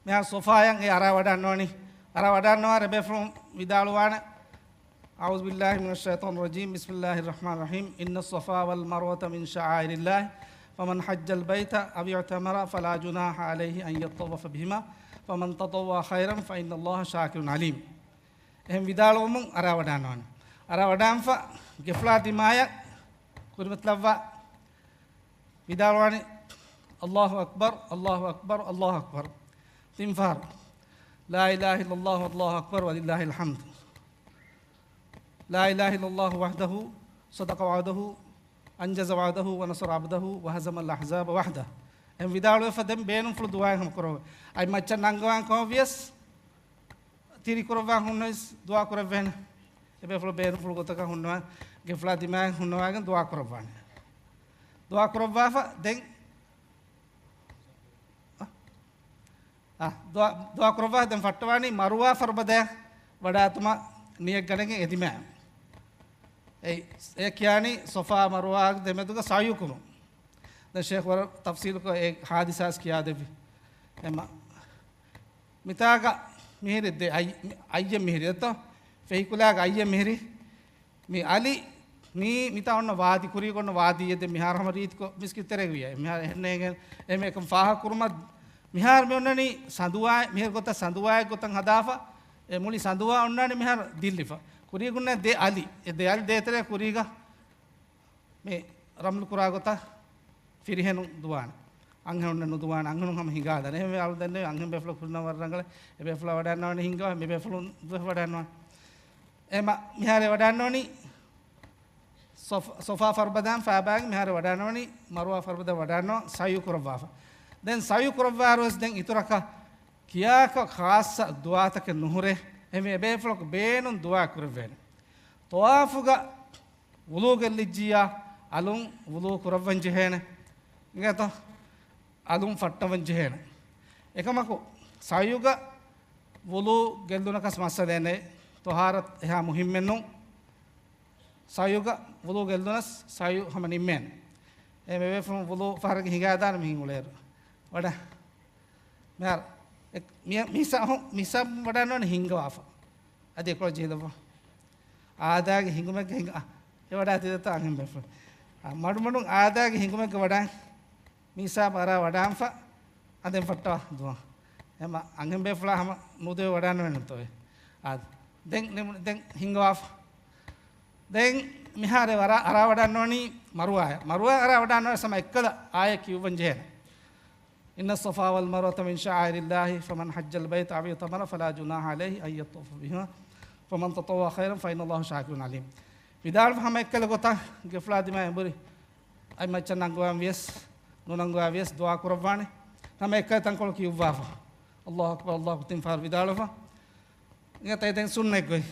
މިހާރު ޞަފާޔަށް އެ އަރާ ވަޑާންނަވަނީ. އަރާ ވަޑާންނަވާ އެ ބޭފުޅުން ވިދާޅުވާނެ، أعوذ بالله من الشيطان الرجيم، بسم الله الرحمن الرحيم، إن الصفا والمروة من شعائر الله، فمن حج البيت أو اعتمر فلا جناح عليه أن يطوف بهما، ومن تطوع خيرا فإن الله شاكر عليم. އެހެން ވިދާޅުވުމުން އަރާ ވަޑާންނަވާނެ. އަރާ ވަޑާންފަ ގެފުޅާ ދިމާޔަށް ކުރިމަތިލައްވާ ވިދާޅުވާނެ، الله أكبر، الله أكبر، الله أكبر. ތިން ފަހަރު، لا إله إلا الله، الله أكبر، ولله الحمد. لا إله إلا الله وحده، صدق وعده، أنجز وعده، ونصر عبده، وهزم الأحزاب وحده. އެހެން ވިދާޅުވެފަ ދެން ބޭނުންފުޅު ދުޢާއެއް ހަމަ ކުރައްވާ. އަތް މައްޗަށް ނަންގަވާން ކަމަށް ވިޔަސް، ތިރިކުރައްވާ ހުންނަވެސް ދުޢާ ކުރެއްވޭނެ. އެބޭފުޅު ބޭނުންފުޅު ގޮތަކަށް ހުންނަވާ، ގެފުޅާ ދިމާޔަށް ހުންނަވާގެން ދުޢާ ކުރައްވާނެ. ދުޢާ ކުރައްވާފަ ދެން، އަ، އަ، ދުޢާ، ދުޢާ ކުރައްވާ ދެން ފައްޓަވާނީ މަރުވާ ފަރުބަދަޔަށް ވަޑާތުމަށް ނިޔަތް ގަނެގެން އެދިމާ. އެ، އެ ކިޔާނީ ޞަފާ މަރުވާ ދެމެދުގަ ސަޢްޔު ކުރުން. ދެން ޝޭޚް ވަރަށް ތަފްޞީލުކޮށް އެ ހާދިސާސް ކިޔާދެއްވި. އެމަ މިތާގަ މިހިރި ދެ އައް-، މި އައްޔެއް މިހިރި ދެތޯ؟ ފެހިކުލާގަ އައްޔެއް މިހިރި. މި އަލި މީ މިތާ އޮންނަ ވާދި، ކުރީގަ އޮންނަ ވާދީއެއް ދެ މިހާރު ހަމަ ރީތިކޮށް މިސްކިތް ތެރޭގަ ވިޔަ. މިހާރު އެހެންނޭގެން އެމެ އެކަން ފާހަގަ ކުރުމަށް މިހާރު މި އޮންނަނީ ސަނދުވާ، މިހެރި ގޮތަށް ސަނދުވާއެއް ގޮތަށް ހަދާފަ، އެ މުޅި ސަނދުވާ އޮންނާނެ މިހާރު ދިއްލިފަ. ކުރީގަ އޮންނަ ދެ އަލި، އެ ދެ އަލި ދޭތެރޭ ކުރީގަ މި ރަމްލު ކުރާ ގޮތަށް ފިރިހެނުން ދުވާނެ. އަންހެނުންނެއް ނުދުވާނެ. އަންހެނުން ހަމަ ހިނގާދާނެ. އެހެންވެ އަޅު ދެންނެވި އަންހެން ބޭފުޅަކު ހުންނަ ވަރަށް ރަނގަޅެއް. އެ ބޭފުޅާ ވަޑާންނަވާނެ ހިނގާ، މި ބޭފުޅުން ވެ ވަޑާންނަވާނެ. އެމަ މިހާރެ ވަޑާންނަވަނީ ޞަފް-، ޞަފާ ފަރުބަދާން ފާބާގެ މިހާރެ ވަޑާންނަވަނީ މަރުވާ ފަރުބަދަ ވަޑާންނަވަން ސަޢްޔު ކުރައްވާފަ. ދެން ސަޢްޔު ކުރައްވާއިރުވެސް ދެން އިތުރަކަށް ކިޔާކަށް ޚާއްޞަ ދުޢާތަކެއް ނުހުރޭ. އެހެންވެ އެބޭފުޅަކު ބޭނުން ދުޢާ ކުރެއްވޭނެ. ޠަވާފުގަ ވުޟޫ ގެއްލިއްޖިއްޔާ، އަލުން ވުޟޫ ކުރައްވަން ޖެހޭނެ. އިނގޭތޯ؟ އަލުން ފައްޓަވަން ޖެހޭނެ. އެކަމަކު، ސަޢްޔުގަ ވުޟޫ ގެއްލުނަކަސް މައްސަލައެއް ނެތް. ޠަހާރަތު އެހާ މުހިއްމެއް ނޫން. ސަޢްޔުގަ ވުޟޫ ގެއްލުނަސް، ސަޢްޔު ހަމަ ނިންމޭނެ. އެ މެވެފުން ވުޟޫ ފަހަރަކަށް ހިނގާދާނެ މިހިން އުޅޭއިރު. ވަޑަ. މިހާރު، އެ، މި، މި ސަ-، ހު-، މި ސަ ވަޑާންނަވަނީ ހިނގަވާފަ. އަދި އެކޮޅަށް ޖެހިލައްވާ. އާދާގެ ހިނގުމެއްގަ ހިނގ-، އާ، އެ ވަޑާ ތިދަތާ އަންހެން ބޭފުޅުން. އާ، މަޑުމަޑުން އާދާގެ ހިނގުމެއްގަ ވަޑާ، މީސާބް އަރާ ވަޑާންފަ، އަދެން ފައްޓާ ދުވާ. އެމަ އަންހެން ބޭފުޅާ ހަމަ ނުދެވޭ ވަޑާންނަވަނީތޯ. އާ، ދެން ނިމު-، ދެން ހިނގަވާފަ. ދެން މިހާރެ ވަރާ-، އަރާ ވަޑާންނަވަނީ މަރުވާޔަށް. މަރުވާ އަރާ ވަޑާންނަވަނީ ސަމަ އެއްކަލަ އާޔަތް ކިޔުއްވަން ޖެހޭނެ. إن الصفا والمروة من شعائر الله فمن حج البيت أو اعتمر فلا جناح عليه أن يطوف بهما ومن تطوع خيرا فإن الله شاكر عليم. ވިދާޅުވި ހަމަ އެއްކަލަ ގޮތަށް ގެފުޅާ ދިމާ އެނބުރި އަތް މައްޗަށް ނަންގަވާން ވިޔަސް، ނުނަންގަވާ ވިޔަސް ދުޢާ ކުރައްވާނެ. ހަމަ އެއްކަލަ ތަންކޮޅު ކިޔުއްވާފަ. الله أكبر، الله أكبر، ތިން ފަހަރު ވިދާޅުވާފަ. އެތައް ދެން ސުންނަތް ގޮތް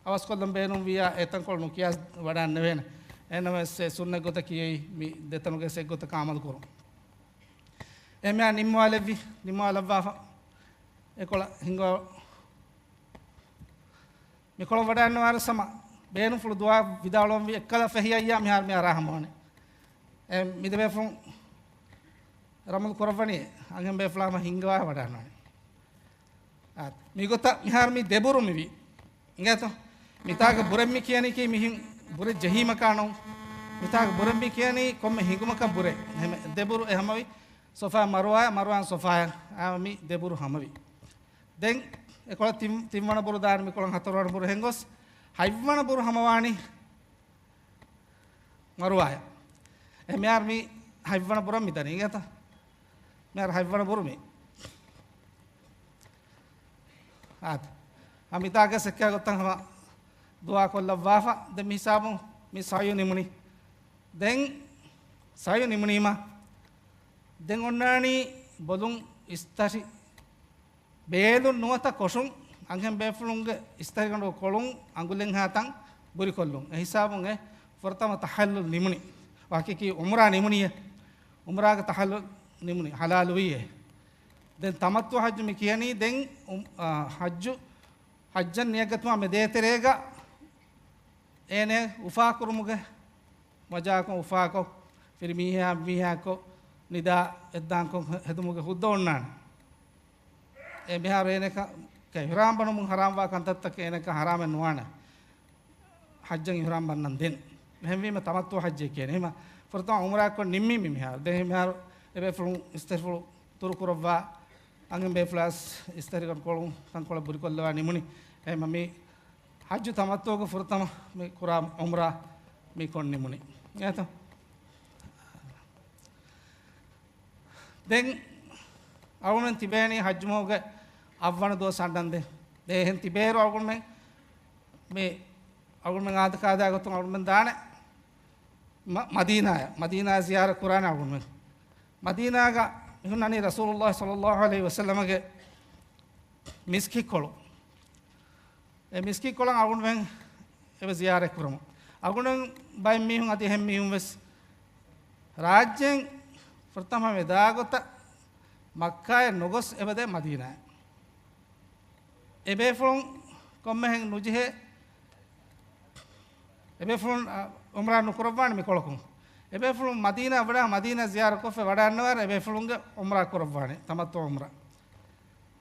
އަވަސްކޮށްލަން ބޭނުން ވިއްޔާ، އެ ތަންކޮޅު ނުކިޔާ ވަޑާން ނެވޭނެ. އެހެންނަމަވެސް އެ ސުންނަތް ގޮތަކީ އެއީ މި ދެތަނުގެ އެއްގޮތަކަށް އަމަލު ކުރުން. އެހެން ނިންމަވާލެއްވި، ނިންމަވާލައްވާފަ. އެކޮޅަށް ހިނގާ މިކޮޅަށް ވަޑާންނަވާރު ސަމަ ބޭނުންފުޅު ދުޢާ ވިދާޅުވަންވީ އެއްކަލަ ފެހި އައްޔާ މިހާރު މި އަރާ ހަމަވަނީ. އެ މި ދެބޭފުޅުން ރަމަލު ކުރައްވަނީ އަންހެން ބޭފުޅާ ހަމަ ހިންގަވާ ވަޑާންވަނީ. އާ، މިގޮތަށް މިހާރު މި ދެބުރު މިވީ. އިނގޭތޯ؟ މިތާގަ ބުރެއް މި ކިޔަނީކީ މިހިން ބުރެއް ޖެހީމަކާ ނޫން. މިތާގަ ބުރެއް މި ކިޔަނީ ކޮންމެ ހިނގުމަކަށް ބުރެއް. އެހެމެ ދެބުރު އެ ހަމަވި ސޮފާ މަރުވާޔަ، މަރުވާން ސޮފާޔަ. އާ، މި ދެބުރު ހަމަވި. ދެން އެކޮޅަށް ތިން، ތިންވަނަ ބުރު ދާން މިކޮޅަށް ހަތަރުވަނަ ބުރު ހެންގޮސް ހަތްވަނަ ބުރު ހަމަވާނީ މަރުވާޔަ. އެ މިހާރު މި ހަތްވަނަ ބުރަށް މި ދަނީ އިނގޭތަ؟ މިހާރު ހަތްވަނަ ބުރު މި. އާދެ. އަ މިތާގެ ސެއްކާ ގޮތަށް ހަމަ ދުޢާ ކޮށްލައްވާފަ. ދެން މި ހިސާބުން މި ސަޢްޔު ނިމުނީ. ދެން ސަޢްޔު ނިމުނީމަ ދެން އޮންނާނީ ބޮލުން އިސްތަށި ބޭލުން ނުވަތަ ކޮށުން، އަންހެން ބޭފުޅުންގެ އިސްތަށިގަނޑު ކޮޅުން އަނގުލެއްހާ ތަން ބުރިކޮށްލުން. އެ ހިސާބުން އެ ފުރަތަމަ ތަޙައްލުލް ނިމުނީ. ވަކިކީ ޢުމްރާ ނިމުނީއޭ. ޢުމްރާގެ ތަޙައްލުލް ނިމުނީ. ޙަލާލުވީއޭ. ދެން ތަމައްތުޢު ޙައްޖު މި ކިޔަނީ ދެން ޢުމް-، އާ، ޙައްޖު، ޙައްޖަށް ނިޔަތްގަތުމާ މި ދޭތެރޭގަ އޭނަ އުފާކުރުމުގެ މަޖާކޮށް އުފާކޮށް، ފިރިމީހާ އަންމީހާކޮށް، ނިދާ އެއްދާންކޮށް ހެދުމުގެ ހުއްދަ އޮންނާނެ. އެ މިހާރު އޭނަކަށް އިޙްރާމް ބަނުމުން ޙަރާމްވާ ކަންތައްތަކެއް އޭނަކަށް ޙަރާމެއް ނުވާނެ. ޙައްޖަށް އިޙްރާމް ބަންނަން ދެން. އެހެންވީމަ ތަމައްތުޢު ޙައްޖޭ ކިޔަނީ. އެހެންމަ ފުރަތަމަ ޢުމްރާއެއްކޮށް ނިންމީމީ މިހާރު. ދެން މިހާރު އެބޭފުޅުން އިސްތަށިފުޅު ދުރުކުރައްވާ، އަންހެން ބޭފުޅާ އިސްތަށިގަނޑު ކޮޅުން ތަންކޮޅެއް ބުރިކޮށްލަވާ ނިމުނީ. އެހެންމަ މި ޙައްޖު ތަމައްތުޢުގެ ފުރަތަމަ މި ކުރާ ޢުމްރާ މި ކޮށް ނިމުނީ. އޭތޯ؟ ދެން އަޅުގަނޑުމެން ތިބޭނީ ޙައްޖު މަހުގެ އަށްވަނަ ދުވަސް އަންނަންދެން. ދެ އެހެން ތިބޭއިރު އަޅުގަނޑުމެން މި އަޅުގަނޑުމެން އާދަކާދާ ގޮތުން އަޅުގަނޑުމެން ދާނެ މަ-، މަދީނާޔަށް. މަދީނާ ޒިޔާރަތް ކުރާނެ އަޅުގަނޑުމެން. މަދީނާގަ މި ހުންނަނީ ރަސޫލުﷲ ޞައްލަﷲު ޢަލައިހި ވަސައްލަމަގެ މިސްކިތްކޮޅު. އެ މިސްކިތްކޮޅަށް އަޅުގަނޑުމެން އެބަ ޒިޔާރަތް ކުރަމު. އަޅުގަނޑުމެން ބައެއް މީހުން އަދި އެހެން މީހުން ވެސް ރާއްޖޭން ފުރަތަމަ ވެދާ ގޮތަށް މައްކާޔަށް ނުގޮސް އެބަދޭ މަދީނާޔަށް. އެބޭފުޅުން ކޮންމެހެން ނުޖެހޭ، އެބޭފުޅުން، އަ، ޢުމްރާ ނުކުރައްވާނެ މިކޮޅަކުން. އެބޭފުޅުން މަދީނާ ވަޑާ، މަދީނާ ޒިޔާރަތް ކޮށްފަ ވަޑާންނަވާރަ އެބޭފުޅުންގެ ޢުމްރާ ކުރައްވާނެ، ތަމައްތުޢު ޢުމްރާ.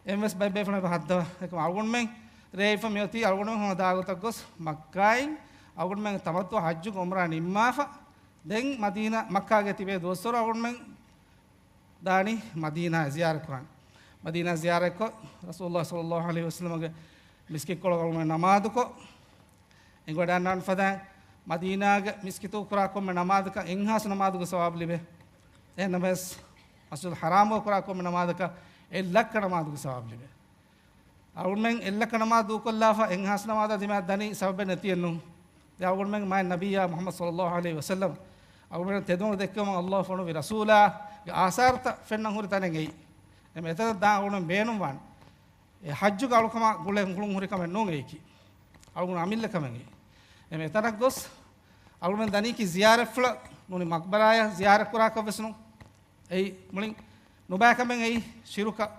އެންވެސް ބައެއް ބޭފުޅުން އެބަ ހައްދަވާ. އެކަމަ އަޅުގަނޑުމެން ރޭވިފަ މިއޮތީ އަޅުގަނޑުމެން ހަމަ ދާގޮތަށް ގޮސް މައްކާއިން އަޅުގަނޑުމެން ތަމައްތުޢު ޙައްޖުގެ ޢުމްރާ ނިންމާފަ، ދެން މަދީނާ، މައްކާގެ ތިބޭ ދުވަސްވަރު އަޅުގަނޑުމެން ދާނީ މަދީނާ ޒިޔާރަތް ކުރަން. މަދީނާ ޒިޔާރަތްކޮށް، ރަސޫލުﷲ ޞައްލަﷲު ޢަލައިހި ވަސައްލަމަގެ މިސްކިތްކޮޅަށް އަޅުގަނޑުމެން ނަމާދުކޮށް، އެނގިވަޑައިގަންނަވާނެ ފަދައިން، މަދީނާގެ މިސްކިތު ކުރާ ކޮންމެ ނަމާދަކަށް އެއްހާސް ނަމާދުގެ ސަވާބު ލިބޭ. އެހެން ނަމަވެސް، މަސްޖިދުލް ޙަރާމުގަ ކުރާ ކޮންމެ ނަމާދަކަށް އެއްލައްކަ ނަމާދުގެ ސަވާބު ލިބޭ. އަޅުގަނޑުމެން އެއްލައްކަ ނަމާދު ދޫކޮށްލާފަ އެއްހާސް ނަމާދާ ދިމާ ދަނީ ސަބަބެއް ނެތިއެއްނު. ދެން އަޅުގަނޑުމެން މާތް ނަބިއްޔާ މުޙައްމަދު ޞައްލަﷲު ޢަލައިހި ވަސައްލަމް އަޅުގަނޑުމެން ތެދުވަނަ ދެއްކެވުމަށް ﷲ ފޮނުވި ރަސޫލާގެ އާސާރުތައް ފެންނަން ހުރި ތަނެއް އެއީ. އެމެ އެތަނަށް ދާން އަޅުގަނޑުމެން ބޭނުންވާނެ. އެ ޙައްޖުގެ އަޅުކަމާ ގުޅެން ހުޅުން ހުރި ކަމެއް ނޫން އެއީކީ. އަޅުގަނޑު އަމިއްލަ ކަމެއް އެއީ. އެމެ އެތަނަށް ގޮސް އަޅުގަނޑުމެން ދަނީކީ ޒިޔާރަތްފުޅަށް ނޫނީ މަޤްބަރާޔަށް ޒިޔާރަތް ކުރާކަށް ވެސް ނޫން. އެއީ މުޅިން ނުބައި ކަމެއް އެއީ، ޝިރުކަށް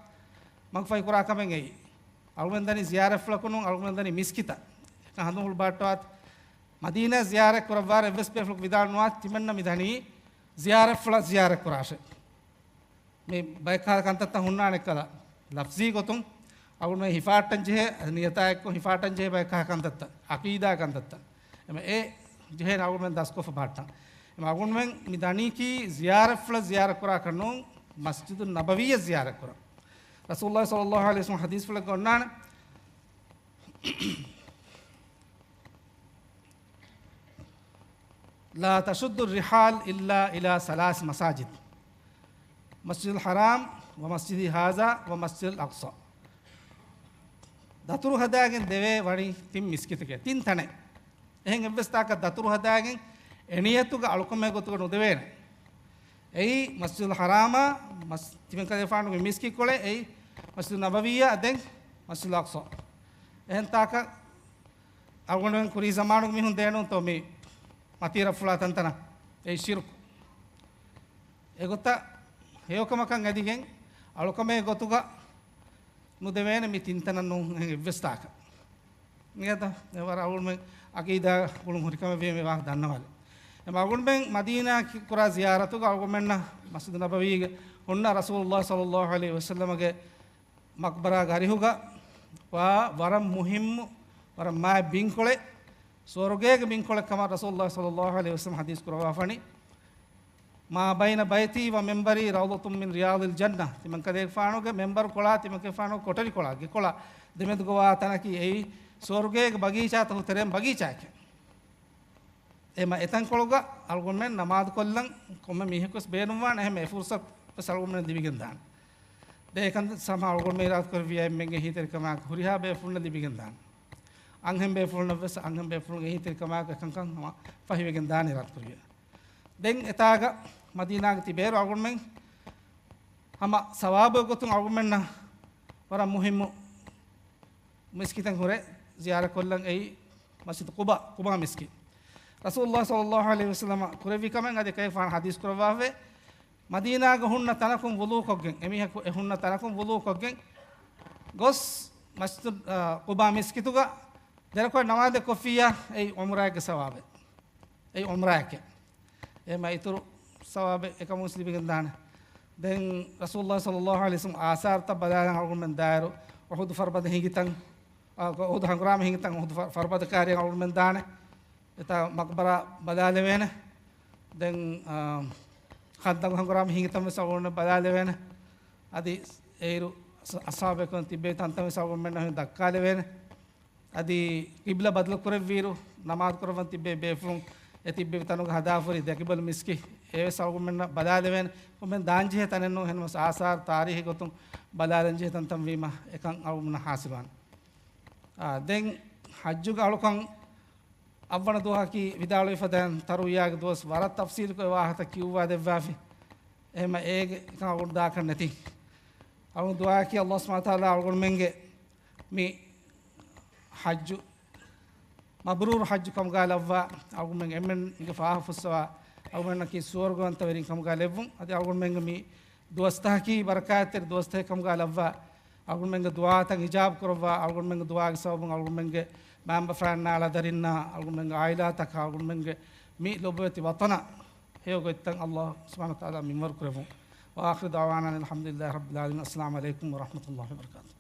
މަގުފަހި ކުރާ ކަމެއް އެއީ. އަޅުގަނޑުމެން ދަނީ ޒިޔާރަތްފުޅަކު ނޫން، އަޅުގަނޑުމެން ދަނީ މިސްކިތަށް. އެކަން ހަނދުން ހުޅު ބަހައްޓަވާތި. މަދީނާ ޒިޔާރަތް ކުރައްވާރަ އެއްވެސް ބޭފުޅަކު ވިދާޅު ނުވާތި ތިމަންނަ މި ދަނީ ޒިޔާރަތްފުޅަށް ޒިޔާރަތް ކުރާށޭ. މި ބައެއްކަހަލަ ކަންތައްތައް ހުންނާނެ އެއްކަލަ ލަފްޒީ ގޮތުން އަޅުގަނޑުމެން ހިފާއްޓަން ޖެހޭ، ނިޔަތާ އެއްކޮށް ހިފާއްޓަން ޖެހޭ ބައެއްކަހަލަ ކަންތައްތައް، ޢަޤީދާ ކަންތައްތައް. އެމަ އެ ޖެހޭނެ އަޅުގަނޑުމެން ދަސްކޮށްފަ ބަހައްޓަން. އެމަ އަޅުގަނޑުމެން މި ދަނީކީ ޒިޔާރަތްފުޅަށް ޒިޔާރަތް ކުރާކަށް ނޫން، މަސްޖިދުއް ނަބަވީއަށް ޒިޔާރަތް ކުރަން. ރަސޫލުﷲ ޞައްލަﷲު ޢަލައިހި ވަސައްލަމް ޙަދީޘްފުޅެއްގަ އޮންނާނެ، لا تشد الرحال إلا إلى ثلاث مساجد. މަސްޖިދުލް ޙަރާމް، ވަމަސްޖިދި ހާޒާ ވަމަސްޖިދުލް އަޤްޞާ. ދަތުރު ހަދާގެން ދެވޭ ވަނީ ތިން މިސްކިތުގެ ތިން ތަނެއް. އެހެން އެއްވެސް ތާކަށް ދަތުރު ހަދާގެން އެ ނިޔަތުގަ އަޅުކަމެއް ގޮތުގަ ނުދެވޭނެ. އެއީ މަސްޖިދުލް ޙަރާމާ، މަސް-، ތިމަންކަލޭގެފާނުގެ މިސްކިތްކޮޅެއް، އެއީ މަސްޖިދު ނަބަވީއާ، ދެން މަސްޖިދުލް އަޤްޞާ. އެހެން ތާކަށް އަޅުގަނޑުމެން ކުރީ ޒަމާނުގެ މީހުން ދޭނުންތޯ މި މަތީރަށް ފުޅާ ތަންތަނަށް؟ އެއީ ޝިރުކު. އެގޮތަށް ހެޔޮކަމަކަށް އެދިގެން އަޅުކަމެއް ގޮތުގަ ނުދެވޭނެ މި ތިންތަނަށް ނޫން އެހެން އެއްވެސް ތާކަށް. މިއަދަ އެ ވަރަށް އަޅުގަނޑުމެން އަޤީދާ ގުޅުން ހުރި ކަމެއް ވީމަ ވާހަކަ ދަންނަވާލެ. އެމަ އަޅުގަނޑުމެން މަދީނާ ކި-، ކުރާ ޒިޔާރަތުގަ އަޅުގަނޑުމެންނަށް މަސްޖިދު ނަބަވީގެ ހުންނަ ރަސޫލުﷲ ޞައްލަﷲ ޢަލައިހި ވަސައްލަމަގެ މަޤްބަރާގެ އަރިހުގަ ވާ ވަރަށް މުހިއްމު، ވަރަށް މާތް ބިންކޮޅެއް، ސުވަރުގޭގެ ބިންކޮޅެއް ކަމަށް ރަސޫލުﷲ ޞައްލަﷲ ޢަލައިހި ވަސައްލަމަ ޙަދީޘް ކުރައްވާފަނި، "ما بين بيتي ومنبري روضة من رياض الجنة." ތިމަންކަލޭގެފާނުގެ މިންބަރު ކޮޅާ، ތިމަންކަލޭގެފާނުގެ ކޮޓަރި ކޮޅާ، ގެކޮޅާ ދެމެދުގަ ވާ ތަނަކީ އެއީ ސުވަރުގޭގެ ބަގީޗާތަކުގެ ތެރެއިން ބަގީޗާއެކެވެ. އެމަ އެތަންކޮޅުގަ އަޅުގަނޑުމެން ނަމާދު ކޮށްލަން ކޮންމެ މީހަކުވެސް ބޭނުންވާނެ، އެހެން އެ ފުރުޞަތު ވެސް އަޅުގަނޑުމެން ލިބިގެން ދާނެ. ދެން އެކަން ސަމާ އަޅުގަނޑުމެން އިރާދަ ކުރެއްވިއްޔާ އެންމެންގެ އެހީތެރިކަމާއެކު ހުރިހާ ބޭފުޅުންނަށް ލިބިގެން ދާނެ. އަންހެން ބޭފުޅުންނަށް ވެސް އަންހެން ބޭފުޅުންގެ އެހީތެރިކަމާއެކު އެކަންކަން ހަމަ ފަހިވެގެން ދާނެ އިރާދަ ކުރެއްވިއްޔާ. ދެން އެތާގަ މަދީނާގަ ތިބޭއިރު އަޅުގަނޑުމެން ހަމަ ސަވާބުގެ ގޮތުން އަޅުގަނޑުމެންނަށް ވަރަށް މުހިއްމު މިސްކިތެއް ހުރެ ޒިޔާރަތް ކޮށްލަން އެއީ މަސްޖިދު ޤުބާ، ޤުބާ މިސްކިތް. ރަސޫލުﷲ ޞައްލަﷲ ޢަލައިހި ވަސައްލަމަ ކުރެއްވި ކަމެއް އަދި ކަލޭގެފާނު ޙަދީޘް ކުރައްވާފައި، މަދީނާގަ ހުންނަ ތަނަކުން ވުޟޫ ކޮށްގެން، އެމީހަކު އެ ހުންނަ ތަނަކުން ވުޟޫ ކޮށްގެން ގޮސް މަސްޖިދު، އާ، ޤުބާ މިސްކިތުގަ ދެރަކުވަތް ނަމާދެއް ކޮށްފިއްޔާ އެއީ ޢުމްރާއެއްގެ ސަވާބެއް. އެއީ ޢުމްރާއެކޭ. އެހެމަ އިތުރު ސަވާބެއް އެކަމުވެސް ލިބިގެން ދާނެ. ދެން ރަސޫލުﷲ ޞައްލަﷲ ޢަލައިހި ވަސައްލަމަ އާސާރުތައް ބަލާލަން އަޅުގަނޑުމެން ދާއިރު، އުޙުދު ފަރުބަދަ ހިނގިތަން، އާ، އުޙުދު ހަނގުރާމަ ހިނގިތަން، އުޙުދު ފަ-، ފަރުބަދަ ކާރިޔަށް އަޅުގަނޑުމެން ދާނެ. އެތާ މަޤްބަރާ ބަލާލެވޭނެ. ދެން، އާ، ޚަންދަޤު ހަނގުރާމަ ހިނގިތަން ވެސް އަޅުގަނޑުމެން ބަލާލެވޭނެ. އަދި އޭރު އަޞް-، އަޞްޙާބު ބޭކަލުން ތިއްބެވި ތަންތަން ވެސް އަޅުގަނޑުމެންނަށް ދައްކާލެވޭނެ. އަދި ޤިބްލަ ބަދަލު ކުރެއްވިއިރު، ނަމާދު ކުރައްވަން ތިއްބެވި ބޭފުޅުން އެ ތިއްބެވި ތަނުގަ ހަދާފަ ހުރި ދެ ޤިބަލު މިސްކިތް އެވެސް އަޅުގަނޑުމެންނަށް ބަލާލެވޭނެ. ކޮންމެ ދާންޖެހޭ ތަނެއް ނޫން، އެހެންވެސް އާސާރު ތާރީޚީ ގޮތުން ބަލާލަން ޖެހޭ ތަންތަން ވީމަ އެކަން އަޅުގަނޑުމެންނަށް ޙާޞިލުވާނެ. އާ، ދެން ޙައްޖުގެ އަޅުކަން އަށްވަނަ ދުވަހަކީ ވިދާޅުވި ފަދައިން ތަރުވިޔާގެ ދުވަސް ވަރަށް ތަފްޞީލުކޮށް އެ ވާހަކަ ކިޔުއްވާ ދެއްވާފި. އެހެމަ އޭގެ އެކަން އަޅުގަނޑު ދާކަށް ނެތި. އަޅުގަނޑު ދުޢާއަކީ ﷲ ސުބްޙާނަހޫ ވަތަޢާލާ އަޅުގަނޑުމެންގެ މި ޙައްޖު މަބްރޫރު ޙައްޖު ކަމުގަ ލައްވާ، އަޅުގަނޑުމެން އެންމެންގެ ފާހަ ފުއްސަވާ، އަޅުގަނޑަކީ ސުވަރުގަވަންތަވެރިން ކަމުގަ ލެއްވުން. އަދި އަޅުގަނޑުމެންގެ މި ދުވަސްތަކަކީ ބަރަކާތްތެރި ދުވަސްތަކެއް ކަމުގަ ލައްވާ، އަޅުގަނޑުމެންގެ ދުޢާތައް އިޖާބަ ކުރައްވާ، އަޅުގަނޑުމެންގެ ދުޢާގެ ސަބަބުން އަޅުގަނޑުމެންގެ މައިންބަފައިންނާ އަޅާ ދަރިންނާ، އަޅުގަނޑުމެންގެ ޢާއިލާތަކާ، އަޅުގަނޑުމެންގެ މި ލޮބުވެތި ވަޠަނަށް ހެޔޮ ގޮތްތައް ﷲ ސުބްޙާނަހޫ ވަތަޢާލާ މިންވަރު ކުރެއްވުން. وآخر دعوانا أن الحمد لله رب العالمين. السلام عليكم ورحمة الله وبركاته.